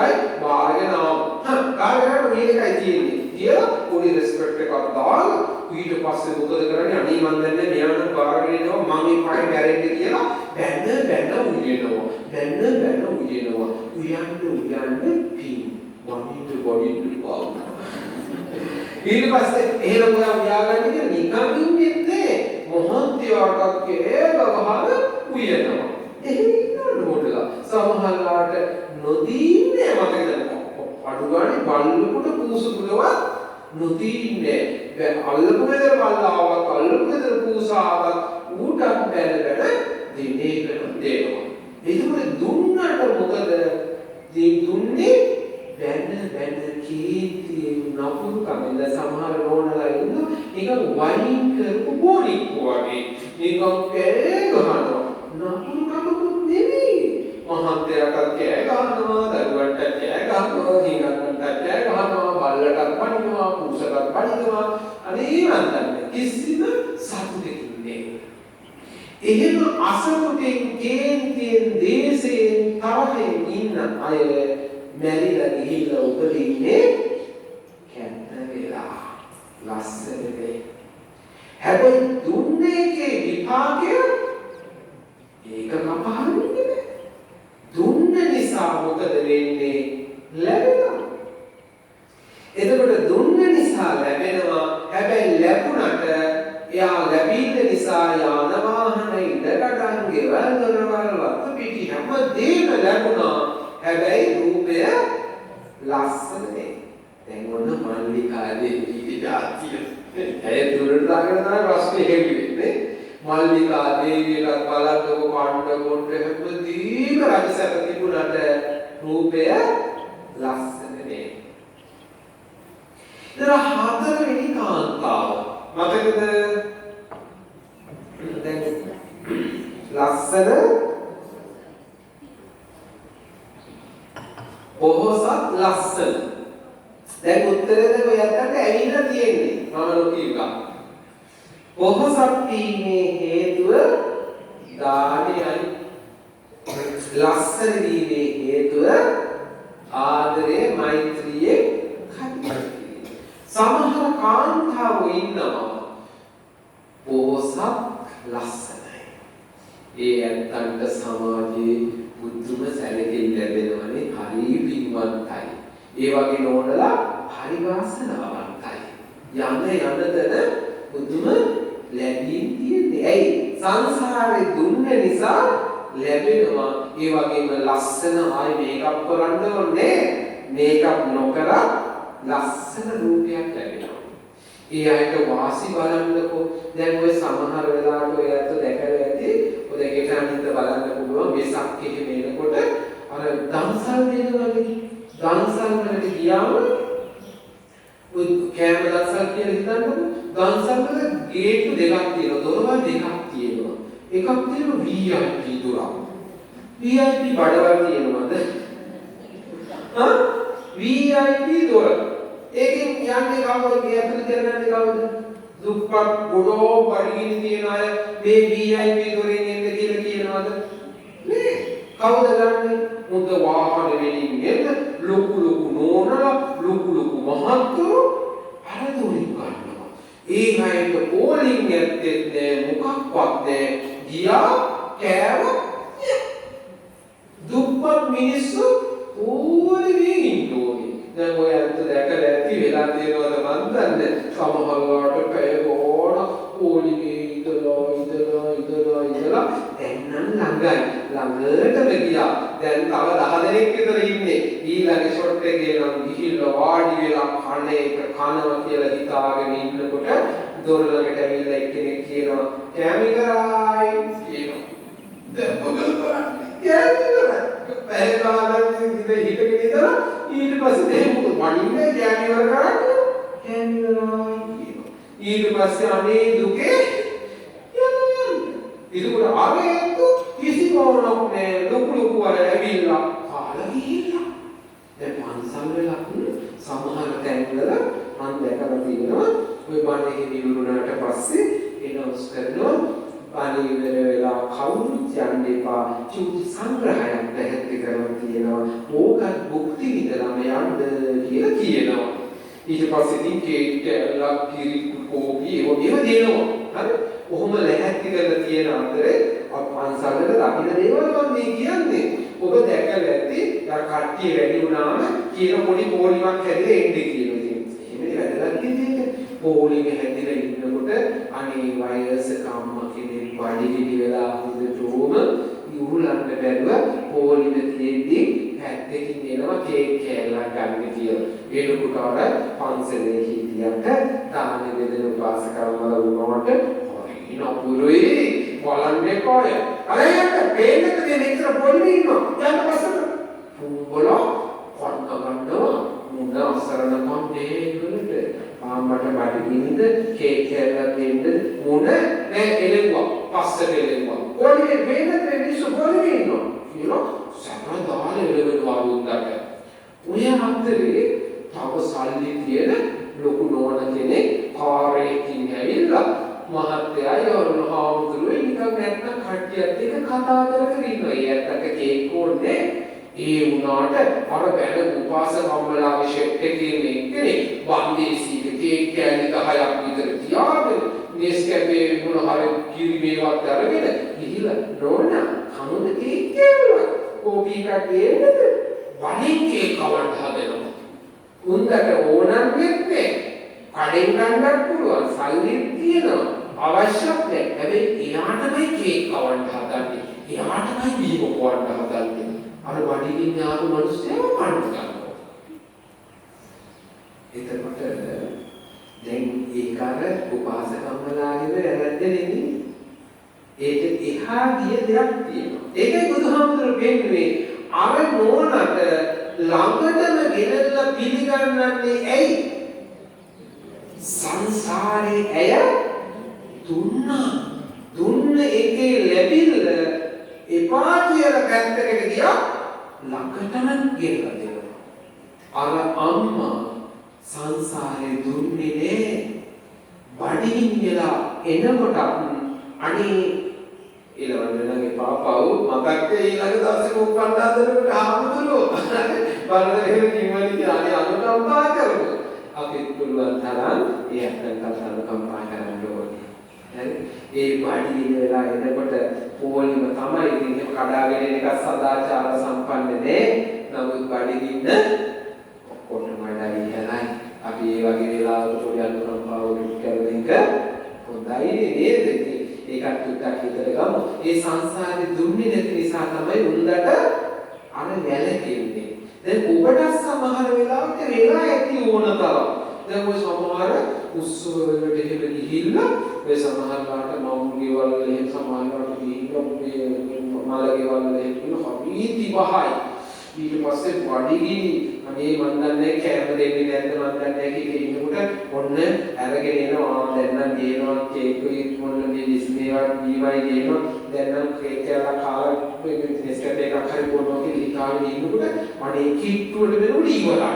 බාරගෙන ආවා. හා බාරගෙන මේ එකයි තියෙන්නේ කියලා පොඩි රෙස්පෙක්ට් එකක් දාලා ඊට පස්සේ මොකද කරන්නේ? අනේ මං දන්නේ මෙයා නම් බාරගෙන එනවා මං මේ පාරේ මැරෙන්න කියලා බැන බැන උයනවා. බැන බැන උයනවා. උයන්න උයන්න පින් වනින්න වනින්න පාව. ඊට පස්සේ එහෙනම් ඔයා උයාගන්න කියලා නිකන් ඉන්නෙත් නෑ. මොහොන්තියාටත් කෑ ගහලා උයනවා. එහෙම ඉන්නවලු මොඩලා. සමහරලාට නොදී ඉන්නේ මතකද? අඩු ගානේ බල්ලෙකුට පූසුකුටවත් නොදී ඉන්නේ. දැන් අල්ලපු ගෙදර බල්ලා ආවත් අල්ලපු ගෙදර පූසා ආවත් ඌටත් බැන බැන දිනේ කරන දෙනවා. ඒකෝට දුන්නට මොකද දුන්නේ? බැන බැන කීර්තියෙන් නපුරු කමෙන්. සමහර නෝනලා ඉන්න නිකන් වයින් කරපු බෝනික්කෝ වගේ නිකන් කෑ ගහනවා. නපුරු කමකුත් නෙවෙයි. මහත්තයාටත් කෑ ගහනවා, දරුවන්ටත් කෑ ගහනවා, හිඟන්නටත් කෑ ගහනවා, බල්ලටත් පනිනවා, පූසටත් පනිනවා. අනේ මන් දන්නේ කිසිම සතුටකින් නෙවෙයි. එහෙම අසතුටෙන් කේන්තියෙන් දේශයෙන් තරහෙන් ඉන්න අය මැරිලා ගිහිල්ලා උපදින්නේ කැත වෙලා ලස්සන වෙයි. හැබැයි දුන්නේ එකේ විපාකය ඒක කපහරින්නේ නෑ. දුන්න නිසා මොකද වෙන්නේ? ලැබෙනවා. එතකොට දුන්න නිසා ලැබෙනවා. හැබැයි ලැබුණට එයා ලැබින්න නිසා යාන වාහන ඉඩකඩම් ගෙවල් දොරවල් වතු පිටි හැම දෙයක්ම ලැබුණා. හැබැයි රූපය ලස්සන නෑ. දැන් ඔන්න මල්ලිකා දේවීගේ ජාතිය. ඇය දුරට දාගෙන තමයි ප්‍රශ්නේ හෙව්වේ. මල්ලිකා දේවියටත් බලන්නකො කණ්ඩ බොණ්ඩ හැමදේම රජසැප තිබුණාට රූපය ලස්සන නෑ. ඉතින් හතරවෙනි කාන්තාව මතකද? දැන් ලස්සන පොහොසත් ලස්සන. දැන් උත්තරේ දැන් ඔය යත්තන්ට ඇවිල්ලා තියෙන්නේ. මම නොකියුවා. පොහොසත් වීමේ හේතුව දානයයි. ලස්සන වීමේ හේතුව ආදරේ මෛත්‍රියේ කටයුතු කිරීම. සමහර කාන්තාවෝ ඉන්නවා පොහොසත් ලස්සනයි. ඒ ඇත්තන්ට සමාජයේ බුද්ධම සැලකිලි ලැබෙනවනේ, හරි පින්වන්තයි. ඒ වගේ නෝනලා හරි වාසනාවන්තයි. යන යන තැන බුදුම ලැබීම් තියෙන්නේ. ඇයි? සංසාරේ දුන්න නිසා ලැබෙනවා. ඒ වගේම ලස්සන ආයි මේකප් කරන්න ඕනේ. මේකප් නොකර ලස්සන රූපයක් ලැබෙනවා. ඒ අයට වාසි බලන්නකෝ. දැන් ඔය සමහර වෙලාවට ඔය ඇත්ත දැකලා ඇති. ඔය දැන් ගෙට අනිත් බලන්න පුළුවන් වෙසක් එහෙම එනකොට අර දන්සල් දෙනවනේ. දන්සල් වලට ගියාම ඔය කෑම දන්සල් කියලා හිතන්නකෝ. දන්සල් වල ගේට්ටු දෙකක් තියෙනවා. දොරවල් දෙකක් තියෙනවා. එකක් තියෙනවා VIP දොරක්. VIP බඩවල් තියෙනවද? හා VIP දොර. ඒකෙන් යන්නේ කවුද? ගේ ඇතුළේ කරන්නේ කවුද? දුප්පත් ගොඩෝ බඩගිනි තියෙන අය මේ VIP දොරෙන් එන්න කියලා කියනවද? නේ. කවුද ගන්නේ? මුද්ද වාහන වලින් එන්න ලොකු ලොකු නෝනලා ලොකු ලොකු මහත්තුරු අර දොරින් ගන්නවා. ඒ අයට පෝලිං ඇත්තෙත් නෑ, මොකක්වත් නෑ. ගියා කෑව දුප්පත් මිනිස්සු පොලිමේ ඉන්න ඕනේ. දැන් ඔය ඇත්ත දැකලා ඇති වෙලා තියෙනවද මන් දන්නේ. සමහර වෙලාවට පැය ගාණක් පොලිමේ ඉඳලා ඉඳලා ඉඳලා ඉඳලා දැන් නම් ළඟයි. ළඟටම ගියා. දැන් තව 10 දෙනෙක් විතර ඉන්නේ. ඊළඟ ෂොට් එකේ නම් ගිහිල්ලා වාඩි වෙලා කන එක කනවා කියලා හිතාගෙන ඉන්නකොට දොර ළඟට ඇවිල්ලා එක්කෙනෙක් කියනවා කෑම ඉවරයි කියනවා. දැන් මොකද කරන්නේ? කෑම ඉවරයි. පැය ගාණක් ඉඳලා හිටගෙන ඉඳලා ඊට පස්සේ දැන් මොකද වඩින්නේ? කෑම ඉවර කරන්නේ? කෑම ඉවරයි කියනවා. ඊට පස්සේ අනේ දුකේ යනවා යන්න. ඒකෝට අර එක්ක කිසි ඕනක් නෑ. ලොකු ලොකු අර ඇවිල්ලා කාලා ගිහිල්ලා. දැන් පන්සල් වලත් සමහර තැන්වල මම දැකලා තියෙනවා ඔය බණ එහෙම ඉවරුනාට පස්සේ එනවුස් කරනවා බණ ඉවර වෙලා කවුරුත් යන්න එපා, චූටි සංග්‍රහයක් පැහැදිලි කරලා තියෙනවා. ඕකත් භුක්ති විඳලාම යන්න කියලා කියනවා. ඊට පස්සේ ඉතින් කේක් කෑල්ලක් කිරි කෝපි ඒව මේව දෙනවා. හරි? ඔහොම ලැහැත්ති කරලා තියෙන අතරේ පන්සල් වල දකින්න දේවල් මම මේ කියන්නේ. ඔබ දැකලා ඇති අර කට්ටිය වැඩි වුණාම කියන පොඩි පොලිමක් හැදිලා එන්නේ කියලා. ඉතින් එහෙමනේ වැදගත් කියන්නේ ඒක. පොලිම හැදිලා ඉන්නකොට අනේ වයසක අම්මා කෙනෙක් බඩගිනි වෙලා හොඳටම ඉවුලන්න බැරුව පොලිම තියෙද්දි පැත්තකින් එනවා කේක් කෑල්ලක් ගන්න කියලා. එනකොට අර පන්සලේ හිටියට දාන බෙදෙන උපාසකම්මලා වුණාට හරි නපුරුයි බලන්න එපාය. අර යන්න පේන්නක තියෙන ඉතර පොලිමේ ඉන්නවා. යන්න පස්සට පුඹල කන්න ගන්නවා. මුණ අසරණකම් නේ ඒගොල්ලන්ට. ආම්මට බඩගිනිද කේක් කෑල්ලක් දෙන්නද මුණ නෑ එළෙව්වා. පස්සට එළෙව්වා. පොලිමේ පේන්නද මේ මිනිස්සු පොලිමේ ඉන්නවා කියලා සැර දාලා එළවෙනවා උන්දට. ඔය අතරේ තව සල්ලි තියෙන ලොකු නෝන කෙනෙක් කාර් එකකින් ඇවිල්ලා මහත්තයයි අරුණ හාමුදුරුවෝ නිකන් නැත්නම් කට්ටියත් එක්ක කතා කර කර ඉන්නවා. ඒ ඇත්තට කේක් ඕනේ. ඒ වුණාට අර බැන උපාසක අම්මලාගේ ෂෙට් එකේ ඉන්න එක්කෙනෙක් වන්දේසීක කේක් කෑලි 10ක් විතර තියාගෙන නෙස්කැෆේ මොන හරි කිරි මේවත් අරගෙන ගිහිල්ලා නෝනා කමුද කේක් කෑල්ලක් කෝපි එකක් ගේන්නද වලින් කේක් කවන්න හදනවා. උන්දට ඕනක් නැත්තේ කඩෙන් ගන්නත් පුළුවන්, සල්ලිත් තියෙනවා, අවශ්‍යත් නැහැ. හැබැයි එයාටමයි කේක් කවන්න හදන්නේ, එයාටමයි බීම පොවන්න හදන්නේ. අර බඩගින්න ආපු මිනිස්සුව කන්න ගන්නවා. එතකොට දැන් ඒක අර උපාසකම්මලාගේම වැරද්ද නෙමෙයි. ඒක එහා ගිය දෙයක් තියෙනවා. ඒකයි බුදුහාමුදුරුවෝ පෙන්නුවේ අර නෝනට ළඟටම ගෙනල්ලා පිළිගන්නන්නේ ඇයි? සංසාරේ ඇය දුන්නා. දුන්න එකේ ලැබිල්ල එපා කියලා පැත්තකට ගියා ළඟටම ගෙනලා දෙනවා. අර අම්මා සංසාරේ දුන්නේ නෑ. බඩගිනි වෙලා එනකොට අනේ ඊළඟ නම් එපා පව් මතක් වෙයි ඊළඟ දවසේ උප්පන්න හදනකොට හාමුදුරුවෝ බලන එහෙම කිව්වනේ කියලා අනේ අනුකම්පා කරමු. අපිත් පුළුවන් තරම් ඒ අත්තන්ට අනුකම්පා කරන්න ඕනේ. හරි? ඒ බඩගිනි වෙලා එනකොට පොලිම තමයි ඉතින් එහෙම කඩාගෙන එන එක සදාචාර සම්පන්න නෑ. නමුත් බඩගින්න ඔක්කොටම වඩා ඉහළයි. අපි ඒ වගේ වෙලාවක පොඩි අනුකම්පාවක් කරන එක හොඳයි නේද? ඒකත් ටිකක් හිතට ගමු. ඒ සංසාරේ දුන්නේ නැති නිසා තමයි උන්දට අර වැළකෙන්නේ. දැන් ඔබට සමහර වෙලාවට වෙලා ඇති ඕන තරම්. දැන් ඔය සමහර උත්සව වලට එහෙම ගිහිල්ලා ඔය සමහර ලාට මවුන් ගෙවල් වල එහෙම සමහර ලාට ගිහිල්ලා මේ මල ගෙවල් වල එහෙම ගිහිල්ලා හරි තිබහයි. ඊට පස්සේ බඩගිනි අනේ මන් දන්නේ කෑම දෙන්නේ නැද්ද මන් දන්නේ නැහැ කියලා ඉන්නකොට ඔන්න අරගෙන එනවා. දැන් නම් ගේනවා කේකුයි මොන මේ මේවා බීමයි ගේනවා. දැන් නම් කේක් කෑල්ලක් කාලා නෙස්කැෆේ එකක් හරි බොනවා කියලා හිතාගෙන ඉන්නකොට අනේ කිට්ටුවට වෙනකොට ඉවරයි.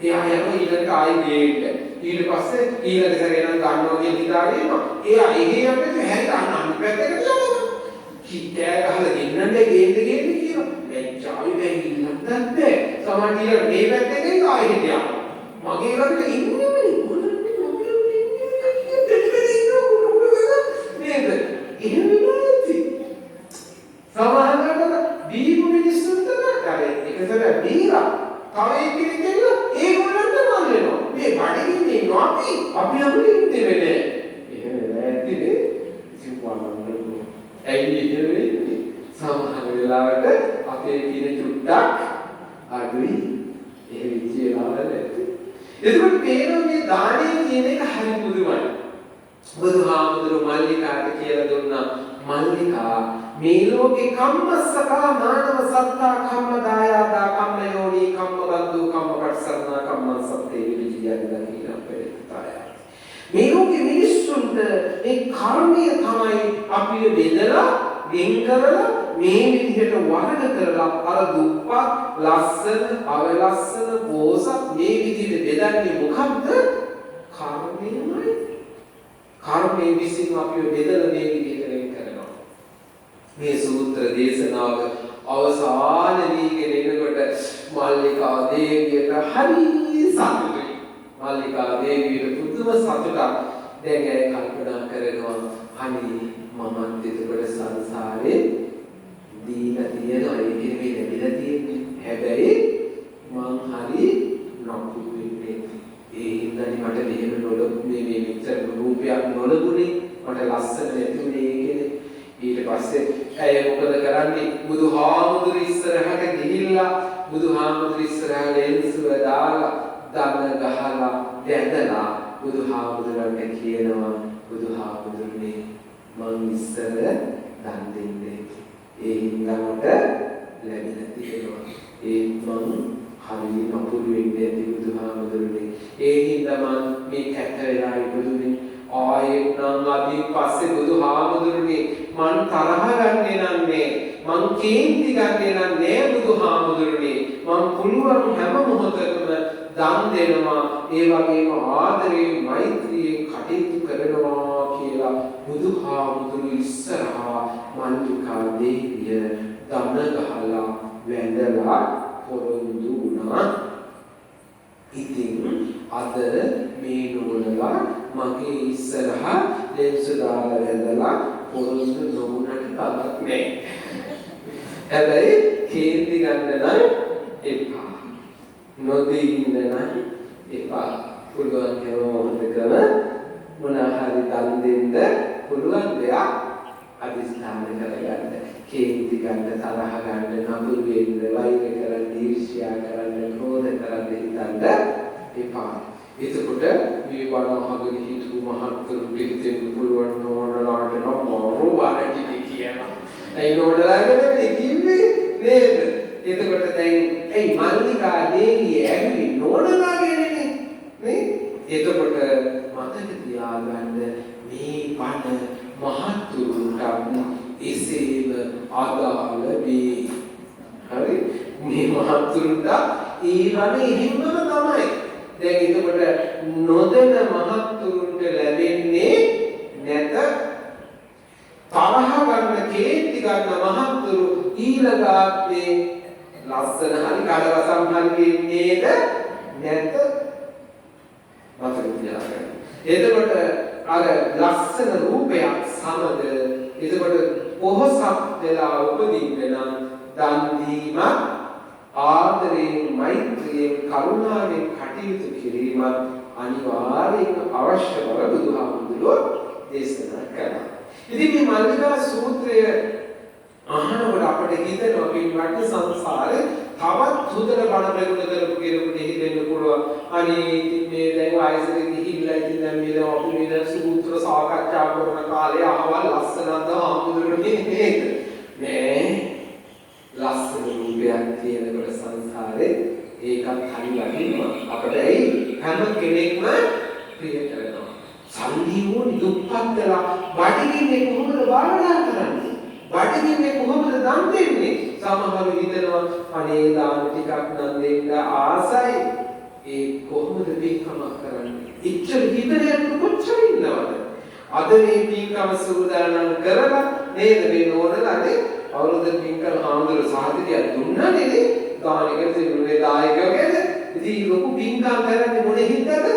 එයා යනවා ඊළඟට ආයි ගේන්න. ඊට පස්සේ ඊළඟ සැරේ නම් ගන්නවා කියලා හිතාගෙන ඉන්නවා. එයා එහෙ යන්නේ හැරිලා අන්න අනිත් පැත්තකට යනවා. කිට්ටෑ ගහලා ගෙන්නන්න ගේන්න ගේන්න කියනවා. ලැජ්ජාවි දැන් ඉන්නත් බෑ. සමහර ඊළඟ මේ පැත්තෙන් ආයෙ හිටියා. මගේ ළඟට ඉන්නෙමනේ. මොනන්නේ මගේ ළඟට ඉන්නේ කියලා දෙන්න ඉන්නවා කුඩු කුඩු ගාලා නේද? එහෙම වෙනවා ඇති. සමහරවිට දීපු මිනිස්සුන්ට අර එක සැරයක් දීලා තව එක්කෙනෙක් ඇවිල්ලා ඒගොල්ලන්ට මල් වෙනවා. මේ බඩගින්නේ ඉන්නවා අපි අපි ළඟට ඉන්නේ නෑ. එහෙම වෙලා ඇති නේ. ඉතින් වළංගු. ඇයි එහෙම වෙන්නේ? සමහර වෙලාවට අපේ පින චුට්ටක් අඩුයි. එහෙම වෙච්ච වෙලාවල් ඇති. එතකොට පේනවා මේ දානය කියන එක හරි පුදුමයි. බුදුහාමුදුරුවෝ මල්ලිකාට කියලා දුන්නා, මල්ලිකා මේ ලෝකේ කම්මස්සකා මානව සත්තා කම්ම දායාදා කම්ම යෝනි කම්ම බන්දු කම්ම පටසරණා කම්මං සත්තේ විජියන් දකින පෙරේතය. මේ ලෝකේ මිනිස්සුන්ට මේ කර්මය තමයි අපිව බෙදලා වෙන් කරලා මේ විදිහට වර්ග කරලා අර දුප්පත් ලස්සන අවලස්සන පෝසත් මේ විදිහට බෙදන්නේ මොකද්ද? කර්මයමයි. කර්මයේ විසින් අපිව බෙදලා මේ විදිහට වෙන් කරනවා. මේ සූත්‍ර දේශනාව අවසාන වීගෙන එනකොට මල්ලිකා දේවියට හරි සතුටුයි. මල්ලිකා දේවියට පුදුම සතුටක්. දැන් ඇය කල්පනා කරනවා අනේ මමත් එතකොට සංසාරේ දීලා තියෙනවා, ඒක නෙමෙයි ලැබිලා තියෙන්නේ. හැබැයි මං හරි නපුරු වෙන්නේ. ඒ හින්දානේ මට මෙහෙම නොලැබුණේ, මේ මෙච්චර රූපයක් නොලැබුණේ, මට ලස්සන නැතුනේ ඒකනේ. ඊට පස්සේ ඇය මොකද කරන්නේ? බුදුහාමුදුරු ඉස්සරහට ගිහිල්ලා බුදුහාමුදුරු ඉස්සරහ ලෙන්සුව දාලා දන ගහලා වැඳලා බුදුහාමුදුරන්ට කියනවා, බුදුහාමුදුරනේ මං ඉස්සර දන් දෙන්නේ. ඒ හින්දා මට ලැබිලා තියෙනවා. ඒ මං හරි නපුරු වෙන්නේ ඇති බුදුහාමුදුරනේ. ඒ හින්දා මං මේ කැත වෙලා ඉපදුනේ. ආයෙත් නම් අදින් පස්සේ බුදුහාමුදුරනේ මං තරහ ගන්නෙ නන්නේ, මං කේන්ති ගන්නෙ නන්නේ බුදුහාමුදුරනේ. මං පුළුවන් හැම මොහොතකම දන් දෙනවා, ඒ වගේම ආදරයෙන් මෛත්‍රියෙන් කටයුතු කරනවා කියලා බුදුහාමුදුරු ඉස්සරහා මල්ලිකා දේවිය දන ගහලා වැඳලා පොරොන්දු වුණා. ඉතින් අද මේ නෝනලා මගේ ඉස්සරහා ලෙන්සු දාලා වැඳලා පොරොන්දු නොවුනට කමක් නෑ. හැබැයි කේන්ති ගන්න නම් එපා. නොදී ඉන්න නම් එපා. පුළුවන් හැම මොහොතකම මොන හරි දන් දෙන්න පුළුවන් දෙයක් අදිස්ථාන කරගන්න. කේන්ති ගන්න, තරහ ගන්න, නපුරු වෙන්න, වෛර කරන්න, ඊර්ෂ්‍යා කරන්න, ක්‍රෝධ කරන්න හිතන්න එපා. එතකොට මේ බණ අහගෙන හිටපු මහත්තුරුන්ට හිතෙන්න පුළුවන් නෝනලාට නම් මරු බණ කියලා. ඇයි නෝනලාට නෙමෙයි කිව්වේ නේද? එතකොට දැන් ඇයි මල්ලිකා දේවිය ඇහුවේ නෝනලා ගැනනේ නේ? එතකොට මතක තියාගන්න මේ බණ මහත්තුරුන්ට එසේම අදාළ වේ. හරි? මේ මහත්තුරුන්ට ඒ බණ එහෙම්මම තමයි. දැන් එතකොට නොදැන මහත්තුරුන්ට ලැබෙන්නේ නැත. තරහ ගන්න කේන්ති ගන්න මහත්තුරු ඊළඟ ආත්මේ ලස්සන හරි කඩවසම් හරි වෙන්නේද නැත. මතක තියාගන්න. එතකොට අර ලස්සන රූපයක් සමග එතකොට පොහොසත් වෙලා උපදින්න නම් දන් දීමත් ආදරයෙන් මෛත්‍රියෙන් කරුණාවෙන් කටයුතු කිරීමත් අනිවාර්යයෙන්ම අවශ්‍ය බව බුදුහාමුදුරුවෝ දේශනා කළා. ඉතින් මේ මල්ලිකා සූත්‍රය අහනකොට අපිට හිතෙනවා පින්වත්නි සංසාරේ තවත් හොඳට බණ ප්‍රගුණ කරපු කෙනෙකුට හිතෙන්න පුළුවන් අනේ ඉතින් මේ දැන් වයසට ගිහිල්ලා ඉතින් දැන් මේ දැන් අපි මේ දැන් සූත්‍ර සාකච්ඡා කරන කාලේ අහවල් ලස්සනද හාමුදුරනේ නේද? නෑ, ලස්සන රූපයක් තියෙනකොට සංසාරේ ඒකත් හරි වටිනවා. අපිට ඇයි හැම කෙනෙක්ම ප්‍රිය කරනවා. සල්ලි ඕනි දුප්පත් වෙලා බඩගින්නේ කොහොමද භාවනා කරන්නේ? බඩගින්නේ කොහොමද දන් දෙන්නේ? සමහරව හිතනවා අනේ දාන ටිකක් නම් දෙන්න ආසයි. ඒ කොහොමද පින්කමක් කරන්නේ? ඉච්ඡර හිතන යන කොච්චර ඉන්නවද? අද මේ පින්කම සූදානම් කරලා නේද මේ නෝනලානේ අවුරුද්ද පින්කම් හාමුදුරු සහතිකයක් දුන්නා නේද? දානයකට තිබුණේ දායකයෝ නේද? ඉතින් ලොකු පින්කම් කරන්නේ මොන හින්දාද?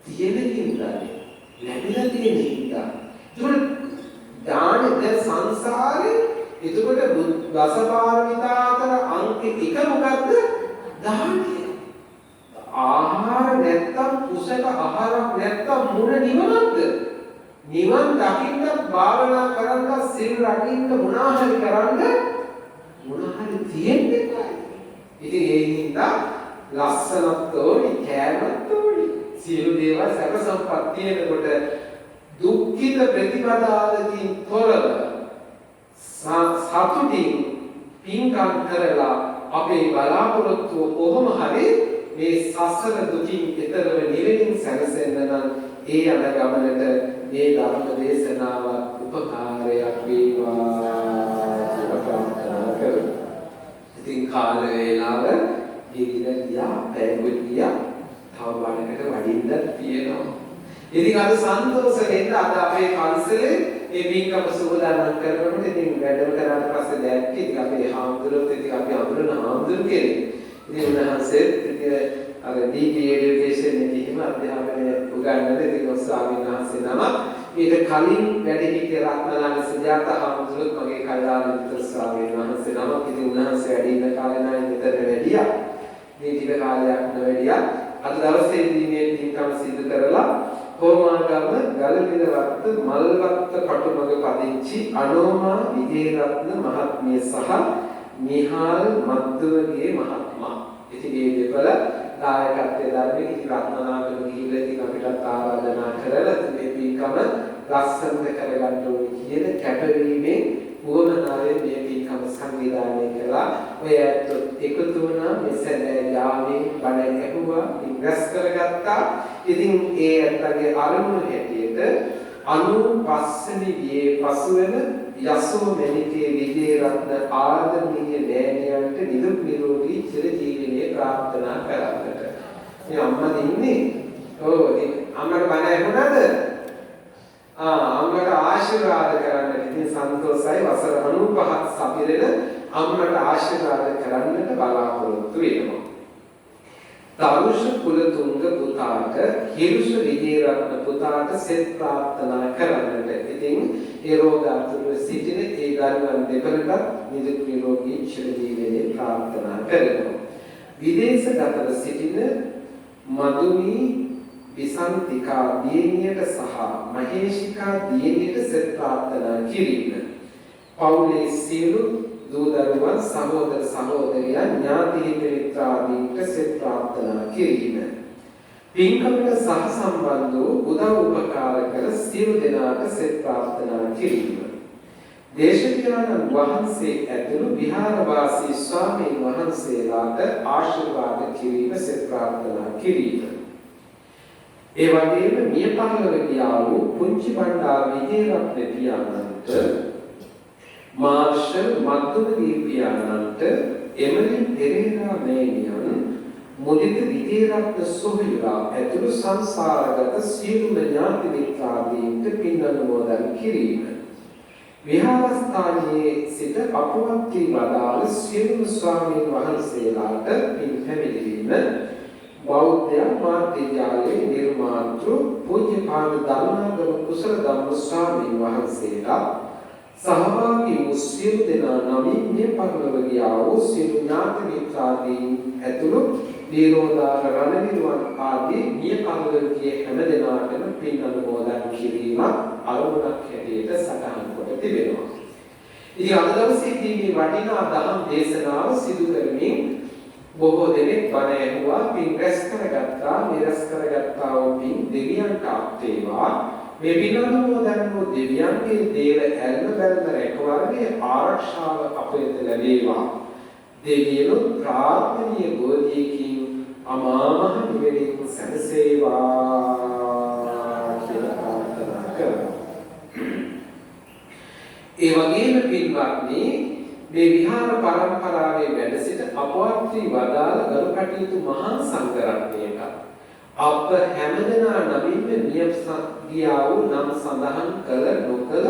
තියෙන හින්දානේ. ලැබිලා තියෙන හින්දා. ඒකට දානෙ දැන් සංසාරේ එතකොට දසපාරමිතා අතර අංක 1 මොකද්ද? දානය. ආහාර නැත්තම් කුසල ආහාරක් නැත්තම් මොන නිවනක්ද? නිවන් දකින්න භාවනා කරන්න සිල් රකින්න මොනවා හරි කරන්න මොනවා හරි තියෙන්න එපා. ඉතින් ඒ හින්දා ලස්සනත් ඕනි, කෑමත් ඕනි. සියලු දේවල් සැප සම්පත් තියෙනකොට දුක්ඛිත ප්‍රතිපදාවකින් තොරව සතුටින් පින්කම් කරලා අපේ බලාපොරොත්තුව කොහොම හරි මේ සසර දුකින් එතරව නිවනින් සැනසෙන්න නම් ඒ යන ගමනට මේ ධර්ම දේශනාව උපකාරයක් වේවා කියලා ප්‍රාර්ථනා කරමු. ඉතින් කාල වේලාව ගෙවිලා ගියා, පැයකුත් ගියා, තව බණකට වඩින්නත් තියෙනවා. ඉතින් අද සන්තෝෂ වෙන්න අද අපේ පන්සලේ මේ පින්කම සූදානම් කරනකොට ඉතින් වැඩම කරාට පස්සේ දැක්කේ ඉතින් අපේ හාමුදුරුවෝත් ඉතින් අපි අඳුරන හාමුදුරු කෙනෙක්. ඉතින් උන්වහන්සේත් ඉතින් අර DP education එකේ හිම අධ්‍යාපනය උගන්වන ඉතින් ස්වාමීන් වහන්සේ නමක්. ඊට කලින් වැඩ සිටිය රත්නලාන සුජාත හාමුදුරුවෝත් මගේ කල්යාණ මිත්‍ර ස්වාමීන් වහන්සේ නමක්. ඉතින් උන්වහන්සේ වැඩ ඉන්න කාලේ නම් මෙතන වැඩියා. මේ ටික කාලයක් නොවැඩියා. අද දවසේදී මේ පින්කම සිදු කරලා හෝමාගම ගලමිරවත්ත මල්වත්ත කටුමග පදිංචි අනෝමා විජේරත්න මහත්මිය සහ නිහාල් මද්දුවගේ මහත්මයා. ඉතින් මේ දෙපළ දායකත්වයේ දරමින් ඉතින් රත්නනාගම ගිහිල්ලා ඉතින් අපිටත් ආරාධනා කරලා ඉතින් මේ පින්කම ලස්සනට කරගන්න ඕනේ කියන කැපවීමෙන් වුවමනාවෙන් මේ පින්කම සංවිධානය කළා. ඔය ඇත්තොත් එකතු වුණා මේ සැදෑ යාමේ බණ ඇහුවා, පින් රැස් කරගත්තා. ඉතින් ඒ ඇත්තගේ අරමුණු හැටියට 95 වෙනි වියේ පසුවන යසෝ මැණිකේ විජේරත්න ආදරණීය මෑණියන්ට නිදුක් නිරෝගී චිරජීවනයේ ප්‍රාර්ථනා කරන්නට. මේ අම්මා ඉන්නේ. ඔව් ඉතින් අම්මට බණ ඇහුණාද? අම්මට ආශිර්වාද කරන්නට. ඉතින් සන්තෝෂයි වසර 95ක් සපිරෙන අම්මට ආශිර්වාද කරන්නට බලාපොරොත්තු වෙනවා. තරුෂ කුලතුංග පුතාට හිරුෂ විජේරත්න පුතාට සෙත් ප්‍රාර්ථනා කරන්නට. ඉතින් ඒ රෝග අතුරුව සිටින ඒ දරුවන් දෙපළටත් නිදුක් නිරෝගී චිරජීවනයේ ප්‍රාර්ථනා කරනවා. විදේශගතව සිටින මදුමි විසන්තිකා දියණියට සහ මහේෂිකා දියණියට සෙත් ප්‍රාර්ථනා කිරීම. පවුලේ සියලු දූ දරුවන් සහෝදර සහෝදරියන් ඥාති හිත මිත්‍රාදීන්ට සෙත් ප්‍රාර්ථනා කිරීම. පින්කමට සහ සම්බන්ධ වූ උදව් උපකාර කර සියලු දෙනාට සෙත් ප්‍රාර්ථනා කිරීම. දේශකයන්න් වහන්සේ ඇතුළු විහාරවාසී ස්වාමීන් වහන්සේලාට ආශිර්වාද කිරීම සෙත් ප්‍රාර්ථනා කිරීම. ඒ වගේම මිය පරලොව ගියා වූ පුංචි බණ්ඩාර විජේරත්න පියාණන්ට, මාර්ෂල් මද්දුමගේ පියාණන්ට, එමලි පෙරේරා මෑණියන්, මුදිත විජේරත්න සොහොයුරා ඇතුළු සංසාරගත සියලුම ඥාති මිත්‍රාදීන්ට පින් අනුමෝදන් කිරීම. විහාරස්ථානයේ සිට අපවත් වී වදාළ සියලුම ස්වාමීන් වහන්සේලාට පින් පැමිණීම. බෞද්ධ මාධ්‍ය ජාලයේ නිර්මාතෘ පූජ්‍යපාද ධර්මාගම කුසල ධම්ම ස්වාමීන් වහන්සේලා සහභාගී වූ සියලු දෙනා නමින් මිය පරලොව ගියා වූ සියලු ඥාති මිත්‍රාදීන් ඇතුළු දීරෝදාර රණවිරුවන් ආදී මිය පරලොව ගිය හැම දෙනාටම පින් අනුමෝදන් කිරීමක් අරමුණක් හැටියට සටහන් කොට තිබෙනවා. ඉතින් අද දවසේදී මේ වටිනා දහම් දේශනාව සිදු කරමින් බොහෝ දෙනෙක් බණ ඇහුවා, පින් රැස් කරගත්තා. මේ රැස් කරගත්තා වූ පින් දෙවියන්ට අත් වේවා. මේ පින් අනුමෝදන් වූ දෙවියන්ගේ දේව ඇල්ම බැල්ම රැකවරණය ආරක්ෂාව අපට ලැබේවා. දෙවියනුත් ප්‍රාර්ථනීය බෝධියකින් අමා මහ නිවනින් සැනසේවා කියලා ප්‍රාර්ථනා කරමු. ඒ වගේම පින්වත්නි, මේ විහාර පරම්පරාවේ වැඩ සිට අපවත් වී වදාළ ගරු කටයුතු මහා සංඝරත්නයට අප හැමදෙනා නමින්ම මිය ගියා වූ නම් සඳහන් කළ නොකළ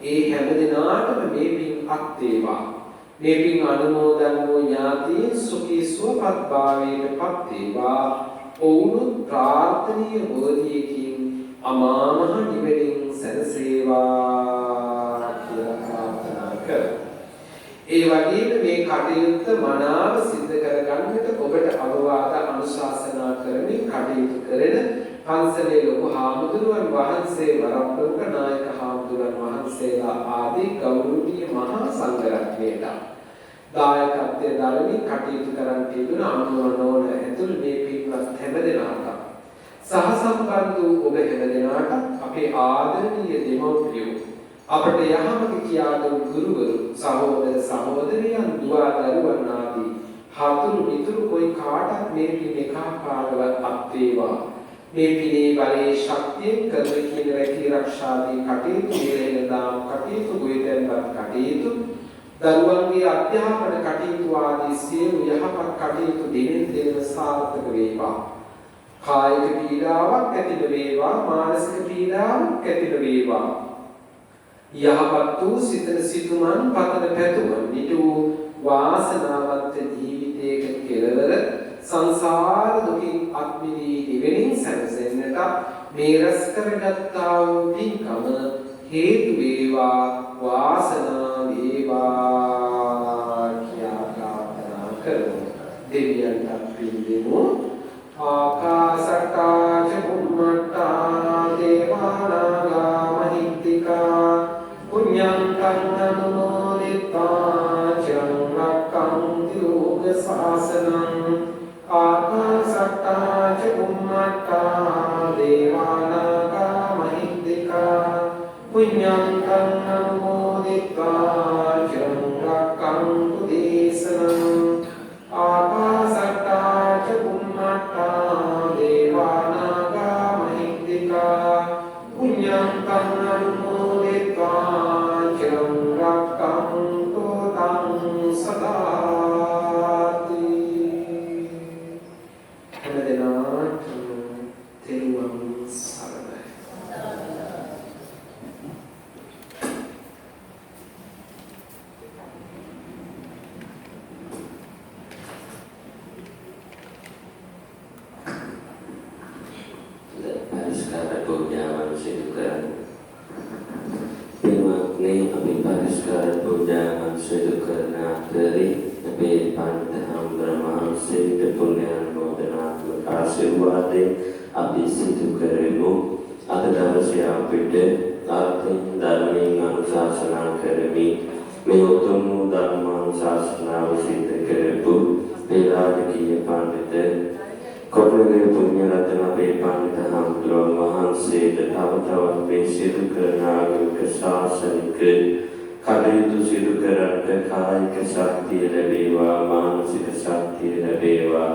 ඒ හැමදෙනාටම මේ පින් අත් වේවා. මේ පින් අනුමෝදන් වූ ඥාතීන් සුඛී සුවපත් භාවයට පත් වේවා. ඔවුනුත් ප්‍රාර්ථනීය බෝධියකින් අමා මහ නිවනින් සැනසේවා කියලා ප්‍රාර්ථනා කරමු. ඒ වගේම මේ කටයුත්ත මනාව සිද්ධ කරගන්නට ඔබට අවවාද අනුශාසනා කරමින් කටයුතු කරන පන්සලේ ලොකු හාමුදුරුවන් වහන්සේ, වරප්‍රමුඛ නායක හාමුදුරුවන් වහන්සේලා ආදී ගෞරවනීය මහා සංඝරත්නයට දායකත්වයේ දරමින් කටයුතු කරන්නට යෙදුන අනුමෝදන ඇතුළු මේ පින්වත් හැම දෙනාට සහ සම්බන්ධ වූ ඔබ හැම දෙනාට අපේ ආදරණීය දෙමව්පියෝ, අපට යහමඟ කියා දුන් ගුරුවරු, සහෝදර සහෝදරියන්, දුවා දරුවන් ආදී හතුරු මිතුරු කොයි කාටත් මේ පින් එකපාරවත් අත් වේවා. මේ පිනේ බලයේ ශක්තියෙන් කරන කියන රැකී ආරක්ෂාදී කටයුතු, නිරේන දාම් කටයුතු, ගොවිතැන්පත් කටයුතු, දරුවන්ගේ අධ්‍යාපන කටයුතු ආදී සියලු යහපත් කටයුතු දිනෙන් දින සාර්ථක වේවා. කායික පීඩාවක් ඇති නොවේවා, මානසික පීඩාවක් ඇති නොවේවා. යහපත් වූ සිතන සිතුමන්, පතන පැතුමන් නිටු වාසනාවන්ත ජීවිතයක කෙලවර සංසාර දුකින් අත් මිදී නිවනින් සැනසෙන්නට මේ රැස් කරගත්තා වූ පින්කම හේතු වේවා, වාසනාව වේවා කියා ප්‍රාර්ථනා කරමු. දෙවියන්ට පින් දෙමු. ආකාසට්ටා ච බුම්මට්ටා දේවානාගා මහිද්దికා පුඤ්ඤං තං අනුමෝදිත්වා චිරං රක්ඛන්තු ලෝක සාසනං. ආකාසට්ටා ච බුම්මට්ටා දේවානාගා මහිද්దికා පුඤ්ඤං තං අනුමෝදිත්වා චිරං රක්ඛන්තු දේශනං. ආකාසට්ටා ච බුම්මට්ටා දේවානාගා මහිද්దికා පුඤ්ඤං තං අනුමෝදිත්වා චිරං රක්ඛන්තු තං සදාති. හැම දෙනාටම තෙරුවන් සරණයි. පරිස්කාර පූජාවන් සිදු කරමු. පින්වත්නි, අපි පරිස්කාර පූජාවන් සිදු කරන අතරේ අපේ පණ්ඩිත හාමුදුරුවන් වහන්සේට පුණ්‍ය අනුමෝදනාත්මක ආශිර්වාදයෙන් අපි සිදු කරමු. අද දවසේ අපිට අර්ථයෙන් ධර්මයෙන් අනුශාසනා කරමින් මේ උතුම් වූ ධර්මානුශාසනාව සිදු කරපු පෙරාජකීය පණ්ඩිත කොටලගේ පුණ්‍ය රත්න අපේ පණ්ඩිත හාමුදුරුවන් වහන්සේට තව තවත් මේ සිදු කරන ආගමික ශාසනික කටයුතු සිදු කරන්නට කායික ශක්තිය ලැබේවා, මානසික ශක්තිය ලැබේවා.